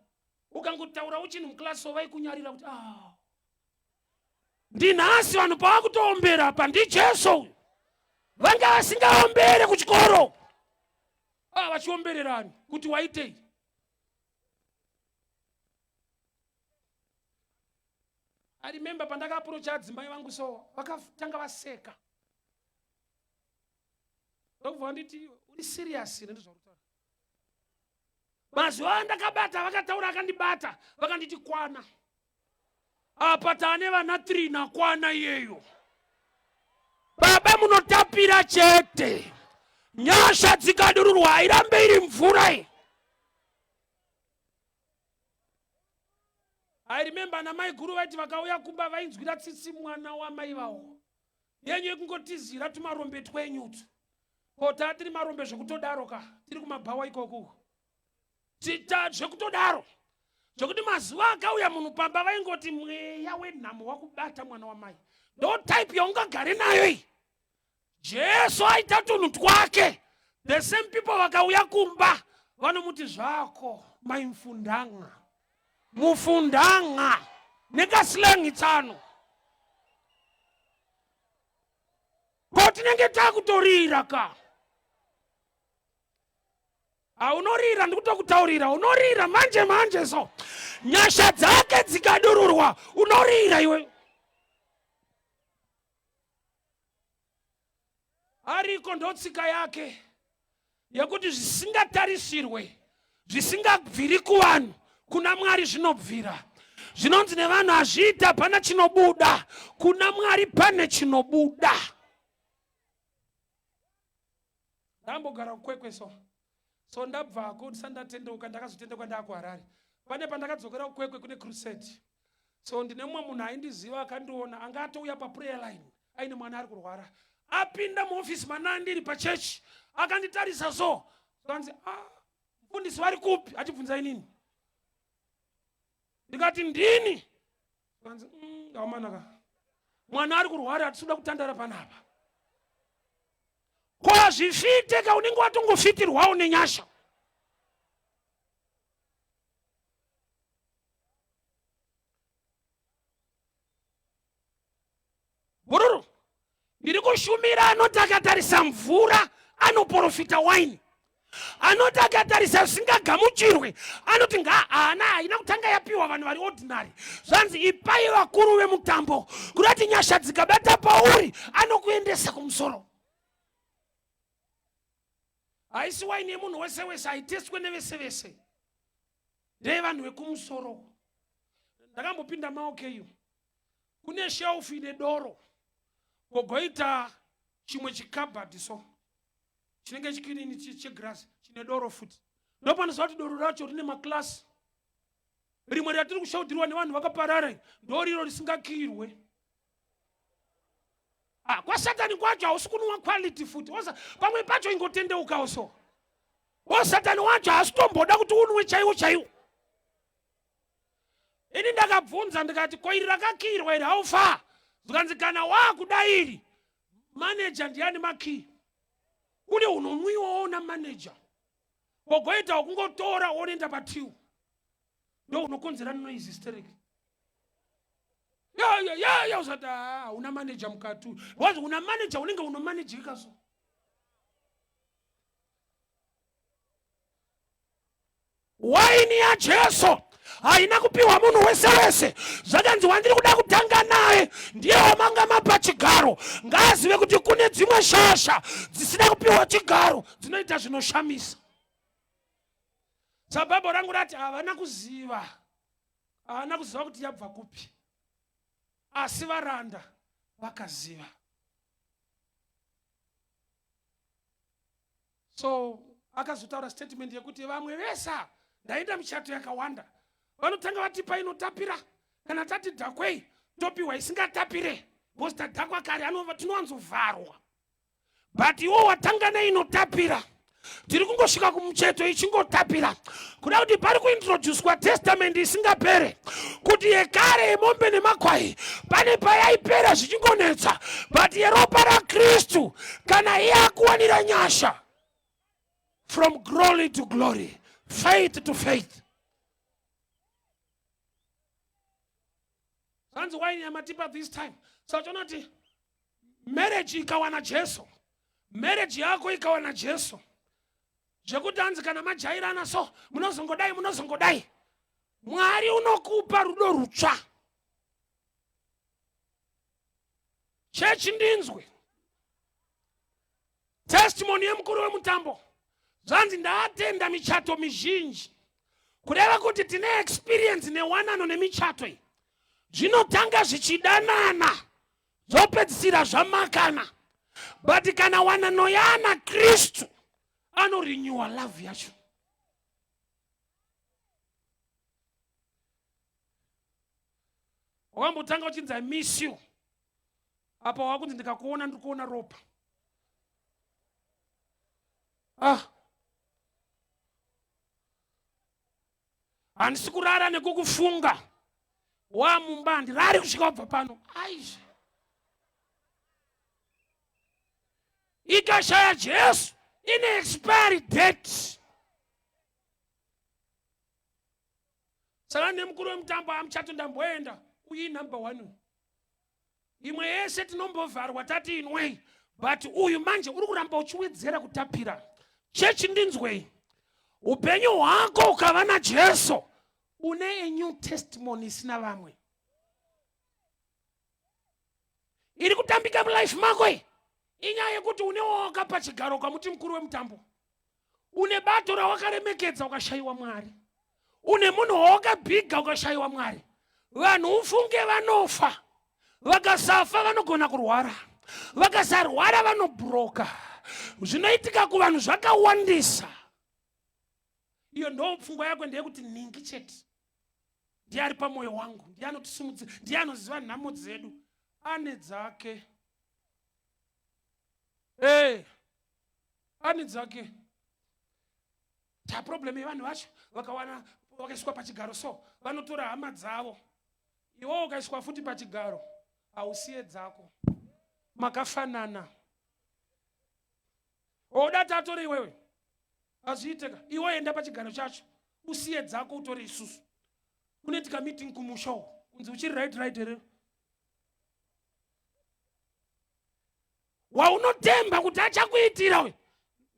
ukangotaurawo chinhu muklasi so vaikunyarira kuti ah. Ndinhasi vanhu pavakutoombera apa ndijesu uyu vanga vasingaombere kuchikoro ah, vachiombererani kuti waitei I remember pandakaapproacha adzimai vangu so vakatanga vaseka ndokubva vanditi uri serious here ndizvauri kutaura mazuva andakabata vakataura akandibata vakanditi kwana apa taane vana 3 nakwana iyeyo baba munotapira chete nyasha dzikadururwa hairambe iri mvura iyi I remember ana mai guru vaiti vakauya kumba vainzwira tsitsi mwana wamai vawo yenyu yekungotizira tumarombe twenyu utu ko taa tiri marombe zvekutodaro ka tiri kumabhawa ikoku tita zvekutodaro zvekuti mazuva akauya munhu pamba vaingoti mweya wenhamo wakubata mwana wamai ndo type yaungagare nayo iyi jesu aita tunhu twake the same people vakauya kumba vanomuti zvako maimfundanga mufundanga nekasilangi tsano ko tinenge takutorira ka Unorira, ndikutokutaurira, unorira manje manje. So nyasha dzake dzikadururwa, unorira iwe. Ariko, ndotsika yake yekuti zvisingatarisirwe, zvisingabviri kuvanhu, kuna Mwari zvinobvira. Zvinonzi nevanhu hazviiti, hapana chinobuda, kuna Mwari pane chinobuda. Ndambogara kuKwekwe, so ndabvako ndisati ndatendeuka. Ndakazotendeuka ndaakuHarare. Pane pandakadzokera kuKwekwe kune crusade, so ndine mumwe munhu aindiziva akandiona, anga atouya paprayer line aine mwana ari kurwara. Apinda muofisi mana ndiri pachechi, akanditarisa, so kanzi, "Ah, mufundisi vari kupi?" Achibvunza inini. Ndikati, "Ndini." Kanzi, amanaka, mwana ari kurwara, hatisi kuda kutandara panapa." Ko hazvifite ka, unenge watongofitirwawo nenyasha. Bhururu, ndiri kushumira anoti akatarisa mvura anoprofita waini, anoti akatarisa zvisingagamuchirwe anoti nga haana, haina kutanga yapiwa vanhu vari ordinary. Zvanzi ipai vakuru vemutambo. Kurati nyasha dzikabata pauri, anokuendesa kumusoro. Haisi waini yemunhu wese wese, haiteswe nevese vese, ndeyevanhu vekumusoro. Ndakambopinda maOK, kune shelf ine doro, kogoita chimwe chikabhadhi, so chinenge chikirini chegirasi chine doro futi. Ndopanoziva kuti doro racho rine maklasi. Rimwe ratiri kushaudhirwa nevanhu vakaparara ndo riro risingakirwe. Ah, kwasatani kwacho hausi kunwa quality futi. Osa pamwe pacho ingotendeukawo. So osatani wacho haasi tomboda kuti unwe chaiwo chaiwo. Ini ndakabvunza ndikati, "Ko iri rakakirwa iri haufa?" Zvikanzi, "Kana waakuda iri, maneja ndiani makii kune unonwiwawo namaneja, wogoita wokungotora wonoenda patiu, ndo unokonzera noise hysteric ya ya ya." Usati hauna maneja mukati, because una manager unenge unomanejeka. So waini yaJesu haina kupiwa munhu wese wese. Zvakanzi, wandiri kuda kutanga naye ndiye wamanga mapa chigaro. Ngaazive kuti kune dzimwe shasha dzisina kupiwa chigaro dzinoita zvinoshamisa. Sabhabho rangu rati havana kuziva, havana kuziva kuti yabva kupi, asi varanda vakaziva. So akazotaura statement yekuti vamwe vesa ndaenda michato yakawanda, vanotanga vatipa inotapira, kana tati dhakwei topiwa isingatapire because tadhakwa kare, tinowanzovharwa. But iwo watanga neinotapira, tiri kungosvika kumucheto ichingotapira. Kuda kuti pari kuintroducwa testament isingapere, kuti yekare yemombe nemakwai pane payaipera zvichingonetsa, but yeropa raKristu, kana iye akuwanira nyasha, from glory to glory, faith to faith. Zvanzi waini yamatipa this time. So chonoti marriage ikawana Jesu, marriage yako ikawana Jesu, zvekuti hanzi kana majairana so munozongodai, munozongodai, Mwari unokupa rudo rutsva. Chechi, ndinzwe testimony yemukuru wemutambo. Zvanzi ndaatenda michato mizhinji, kureva kuti tine experience newanano nemichato iyi. Zvinotanga zvichidanana, zvopedzisira zvamakana, but kana wanano yaana Kristu, anorenewa love yacho. Wakambotanga uchinzi, "I miss you," apa wakunzi, "Ndikakuona ndiri kuona ropa." Ah, handisi kurara nekukufunga, wamumba handirari kusvika wabva pano. Aizve, ikashaya Jesu ine expiry date. Saka nemukuru wemutambo amuchato ndamboenda, uyu number one. Imwe yese tinombovharwa tati inwei, but uyu manje uri kuramba uchiwedzera kutapira. Chechi, ndinzwei. Upenyu hwako ukava naJesu une a new testimony isina vamwe. Iri kutambika mulife mako iyi inyaya yekuti une wawakapa chigaro ukamuti mukuru wemutambo, une bato rawakaremekedza ukashayiwa Mwari, une munhu wawakabhiga ukashayiwa Mwari. Vanhu ufunge vanofa, vakasafa vanogona kurwara, vakasarwara vanobhuroka. Zvinoitika kuvanhu zvakawandisa. Iyo ndo pfungwa yako ndeyekuti nhingi chete ndiye ari pamwoyo wangu, ndiye anotisumudzira, ndiye anoziva nhamo dzedu, ane dzake. Hey, ane dzake. Chaproblem yevanhu vacho vakawana vakaiswa pachigaro so vanotora hama dzavo. Iwe ukaiswa futi pachigaro hausiye dzako, makafanana. Oda tatore iwewe hazviiteka. Iwe enda pachigaro chacho usiye dzako utore isusu. Kunoitika meeting kumusha uko kunzi uchiri right right here? Waunotemba kuti achakuitira uyu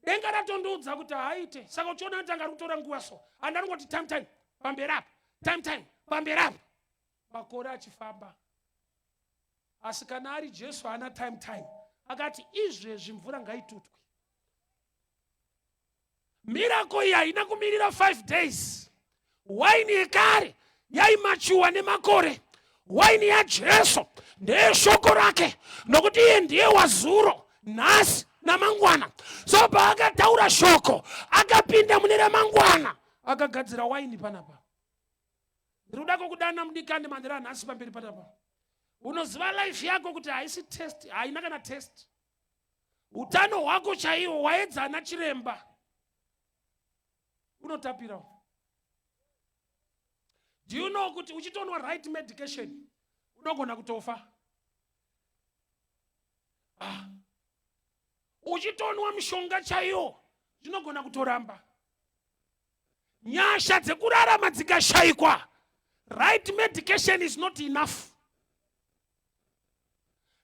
denga ratondiudza kuti haaite, saka uchiona kuti anga ari kutora nguva so andanongoti time time pamberi apa, time time pamberi apa, makore achifamba. Asi kana ari Jesu haana time time, akati izvezvi mvura ngaitutwe. Miracle iyi haina kumirira 5 days. Waini yekare yaimachuwa nemakore. Waini yaJesu ndeyeshoko rake, nokuti iye ndiye wazuro, nhasi namangwana. So paakataura shoko akapinda mune ramangwana akagadzira waini panapa. Ndiri kuda kukudana mudikani manhero anhasi pamberi panapa. Unoziva life yako kuti haisi test, haina kana test. Utano hwako chaiwo waedza ana chiremba unotapira. Do you know kuti uchitonwa right medication unogona kutofa? Ah. Uchitonwa mishonga chaiwo zvinogona kutoramba. Nyasha dzekurarama dzikashaikwa, right medication is not enough.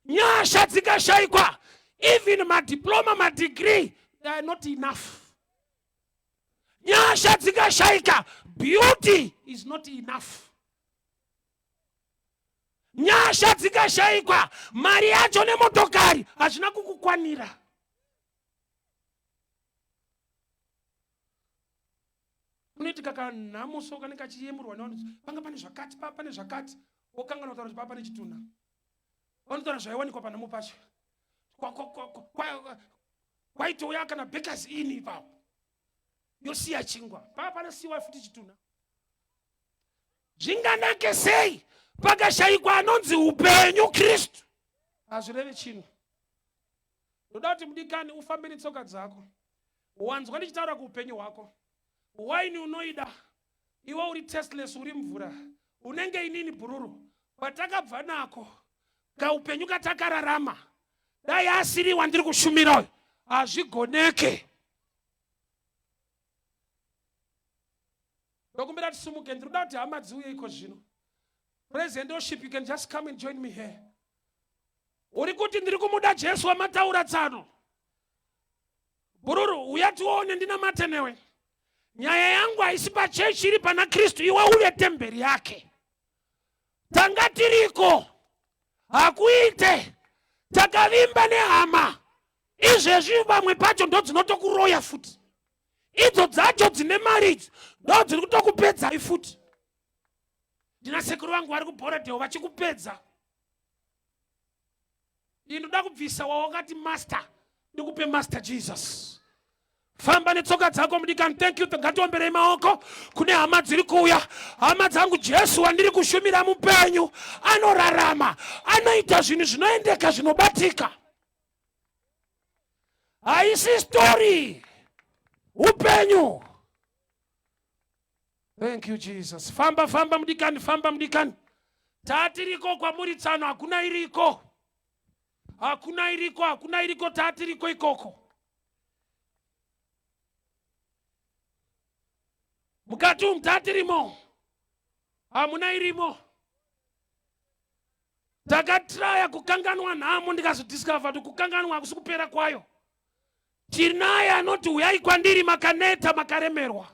Nyasha dzikashaikwa, even madiploma, madegree, they are not enough. Nyasha dzikashaika, beauty is not enough. Nyasha dzikashaikwa, mari yacho nemotokari hazvina kukukwanira. Kunoitika kanhamo so kanenge kachiyemurwa nevanhu, panga pane zvakati, pa pane zvakati, wokanganwa kutaura kuti pa pane chitunha. Vanotaura zvaiwanikwa panhamo pacho. Kwaitouya kana bakers inn ipapo, yosiya chingwa paa panosiyiwa futi chitunha. Zvinganake sei pakashayikwa anonzi upenyu Kristu? Hazvirevi chinhu. Ndoda kuti mudikani ufambe netsoka dzako. Wanzwa ndichitaura kuupenyu hwako. Waini unoida iwe uri tasteless, uri mvura, unenge inini bhururu. Kwatakabva nako kaupenyu katakararama, dai asiri wandiri kushumira uyu hazvigoneke. Ndokumbira tisumuke, ndiri kuda kuti hama dziuye iko zvino. Praise and worship, you can just come and join me here. Uri kuti ndiri kumuda Jesu wamataura tsano. Bhururu, uya tione ndinamate newe. Nyaya yangu haisi pachechi, iri pana Kristu. Iwe uve temberi yake. Tanga tiriko, hakuite. Takavimba nehama. Izvezvi vamwe pacho ndodzinotokuroya futi. Idzo dzacho dzine mari idzi ndodziri kutokupedzai futi. Ndina sekuru vangu vari kuBorodale vachikupedza. Ndinoda kubvisa wawakati master, ndikupe Master Jesus. Famba netsoka dzako mudikani. Thank you. Ngatiomberei maoko kune hama dziri kuuya. Hama dzangu, Jesu wandiri kushumira mupenyu, anorarama, anoita zvinhu zvinoendeka, zvinobatika. Haisi story, upenyu. Thank you Jesus. Famba famba mudikani, famba mudikani. Tatiriko kwamuri tsano, hakuna iriko. Hakuna iriko, hakuna iriko, tatiriko ikoko. Mukati umu tatirimo. Hamuna irimo. Takatraya kukanganwa nhamo, ndikazodiscover kuti kukanganwa hakusi kupera kwayo. Tinaye anoti uyai kwandiri makaneta makaremerwa.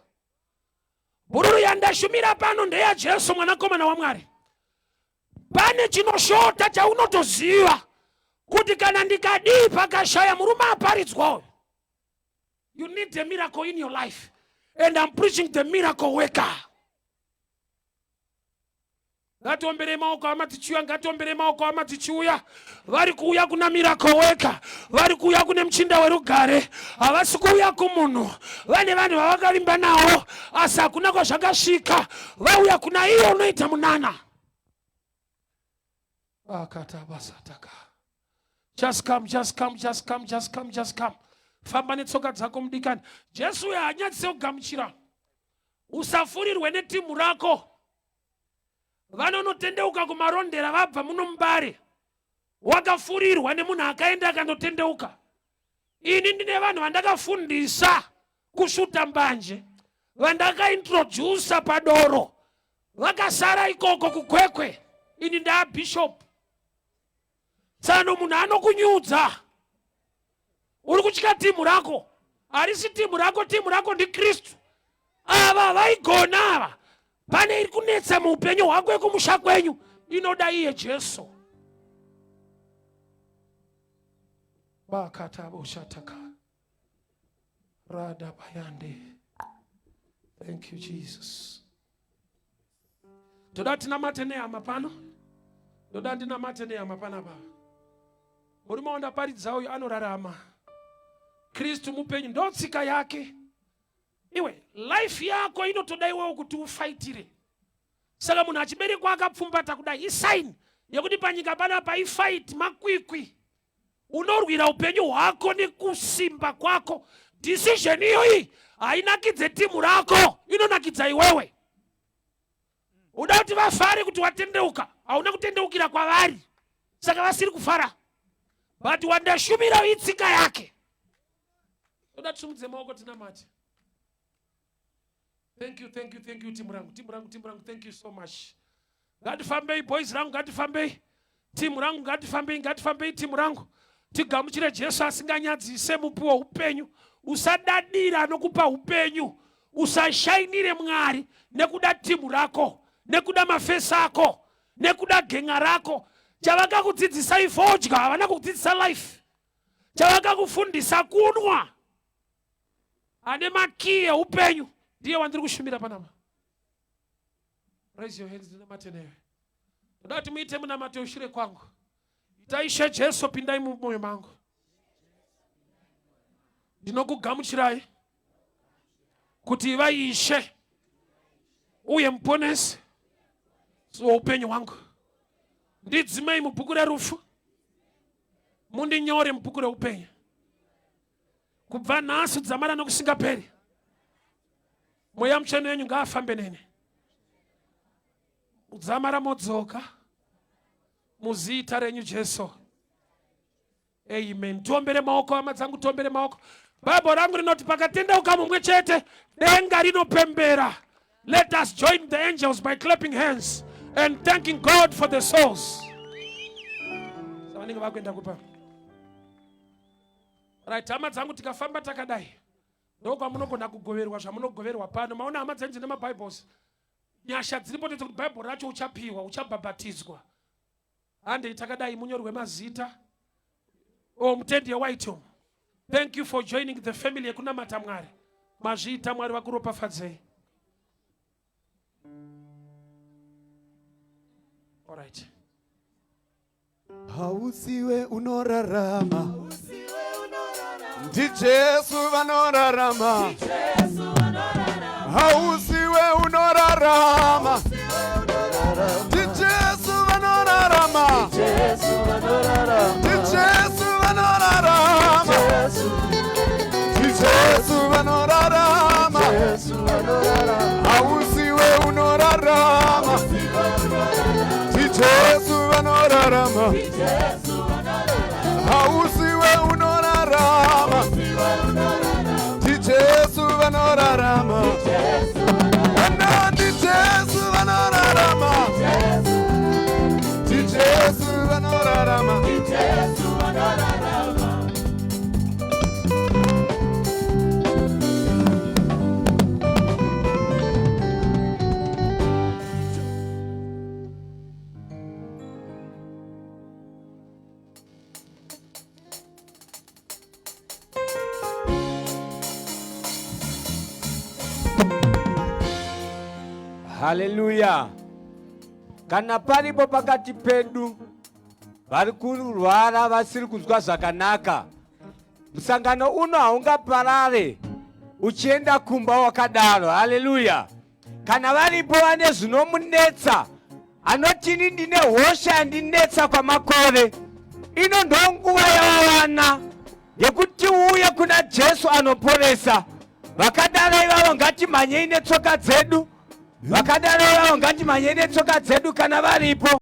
Bhururu yandashumira pano ndeyaJesu mwanakomana waMwari. Pane chinoshota chaunotoziva kuti kana ndikadii pakashaya murume aparidzwa uyu. You need a miracle in your life and I'm preaching the miracle worker. Ngatiomberei maoko hama tichiuya, ngatiomberei maoko hama tichiuya. Vari kuuya kuna miracle worker, vari kuuya kune muchinda werugare, havasi kuuya kumunhu. Vane vanhu vavakavimba navo, asi hakuna kwazvakasvika. Vauya kuna iye unoita munana. Akatabasataka. Just come, just come, just come, just come, just come. Famba netsoka dzako mudikani. Jesu uyo haanyadzise kugamuchira. Usafurirwe netimu rako. Vanonotendeuka kumarondera vabva muno mubare. Wakafurirwa nemunhu akaenda akandotendeuka. Ini ndine vanhu vandakafundisa kusvuta mbanje, vandakaintrodusa padoro, vakasara ikoko kukwekwe. Ini ndaabishop. Tsano munhu anokunyudza. Uri kutya timu rako. Harisi timu rako, timu rako ndiKristu. Ava vaigona ava. Pane iri kunetsa muupenyu hwako yekumusha kwenyu inoda iye Jesu. Bakatabo shataka. Rada bayande. Thank you Jesus. Toda tinamate nehama pano. Ndoda ndinamate nehama panapa. Murume wandaparidza uyu anorarama. Kristu mupenyu ndotsika yake. Iwe life yako inotoda iwewo kuti ufaitire. Saka munhu achiberekwa akapfumbata kudai isign yekuti panyika panapa ifight makwikwi. Unorwira upenyu hwako nekusimba kwako. Decision iyoyi hainakidze timu rako, inonakidza iwewe. Uda kuti vafare kuti watendeuka, hauna kutendeukira kwavari, saka vasiri kufara. But wandashumira itsika yake. Toda tisimudze maoko tinamate. Thank you, thank you, thank you, timu rangu, timu rangu, timu rangu, thank you so much. Ngatifambei boys rangu, ngatifambei. Timu rangu, ngatifambei, ngatifambei timu rangu. Tigamuchire Jesu asinganyadzise mupi weupenyu. Usadadira anokupa upenyu. Usashainire Mwari nekuda timu rako, nekuda mafesi ako, nekuda gen'a rako. Chavakakudzidzisa ifodya, havana kukudzidzisa life. Chavakakufundisa kunwa. Ane makiyi eupenyu ndiye wandiri kushumira panapa. Raise your hands, ndinamate newe. Ndoda kuti muite munamato ushure kwangu. Ita Ishe Jesu, pindai mumwoyo mangu. Ndinokugamuchirai kuti ivai Ishe uye muponesi woupenyu hwangu. Ndidzimei mubhuku rerufu, mundinyore mubhuku reupenyu. Kubva nhasi dzamara nokusingaperi, Mweya Mutsvene wenyu ngaafambe neni. Dzamara modzoka muzita renyu Jesu. Amen. Tiombere maoko hama dzangu, tiombere maoko. Bible rangu rinoti pakatendeuka mumwe chete denga rinopembera. Let us join the angels by clapping hands and thanking God for the souls. Savanenge vakuenda kupa. Right, hama dzangu, tikafamba takadai ndokwamunogona kugoverwa zvamunogoverwa pano. Maona hama dzenyu dzine maBibles, nyasha dziripo ndedzekuti Bible racho uchapiwa, uchabhabhatidzwa. Handei takadai munyorwe mazita. Oh, mutendi yeWhite Home. Thank you for joining the family yekunamata Mwari. Mazviita, Mwari vakuropafadzei. All right. Hausiwe unorarama, ndiJesu vanorarama. Hausiwe unorarama, ndiJesu vanorarama, ndiJesu vanorarama, ndiJesu vanorarama. Hausiwe unorarama, ndiJesu vanorarama. Hausiwe unorarama, ndiJesu vanorarama. Ana ndiJesu vanorarama, ndiJesu vanorarama. Haleluya. Kana paripo pakati pedu vari kurwara vasiri kunzwa zvakanaka, musangano uno haungaparare uchienda kumba wakadaro. Haleluya. Kana varipo vane zvinomunetsa, anotini ndine hosha yandinetsa kwamakore ino, ndonguva yavawana yekuti uye kuna Jesu anoporesa. Vakadaro ivavo ngatimhanyei netsoka dzedu. Vakadaro ivavo ngatimhanyei netsoka dzedu kana varipo.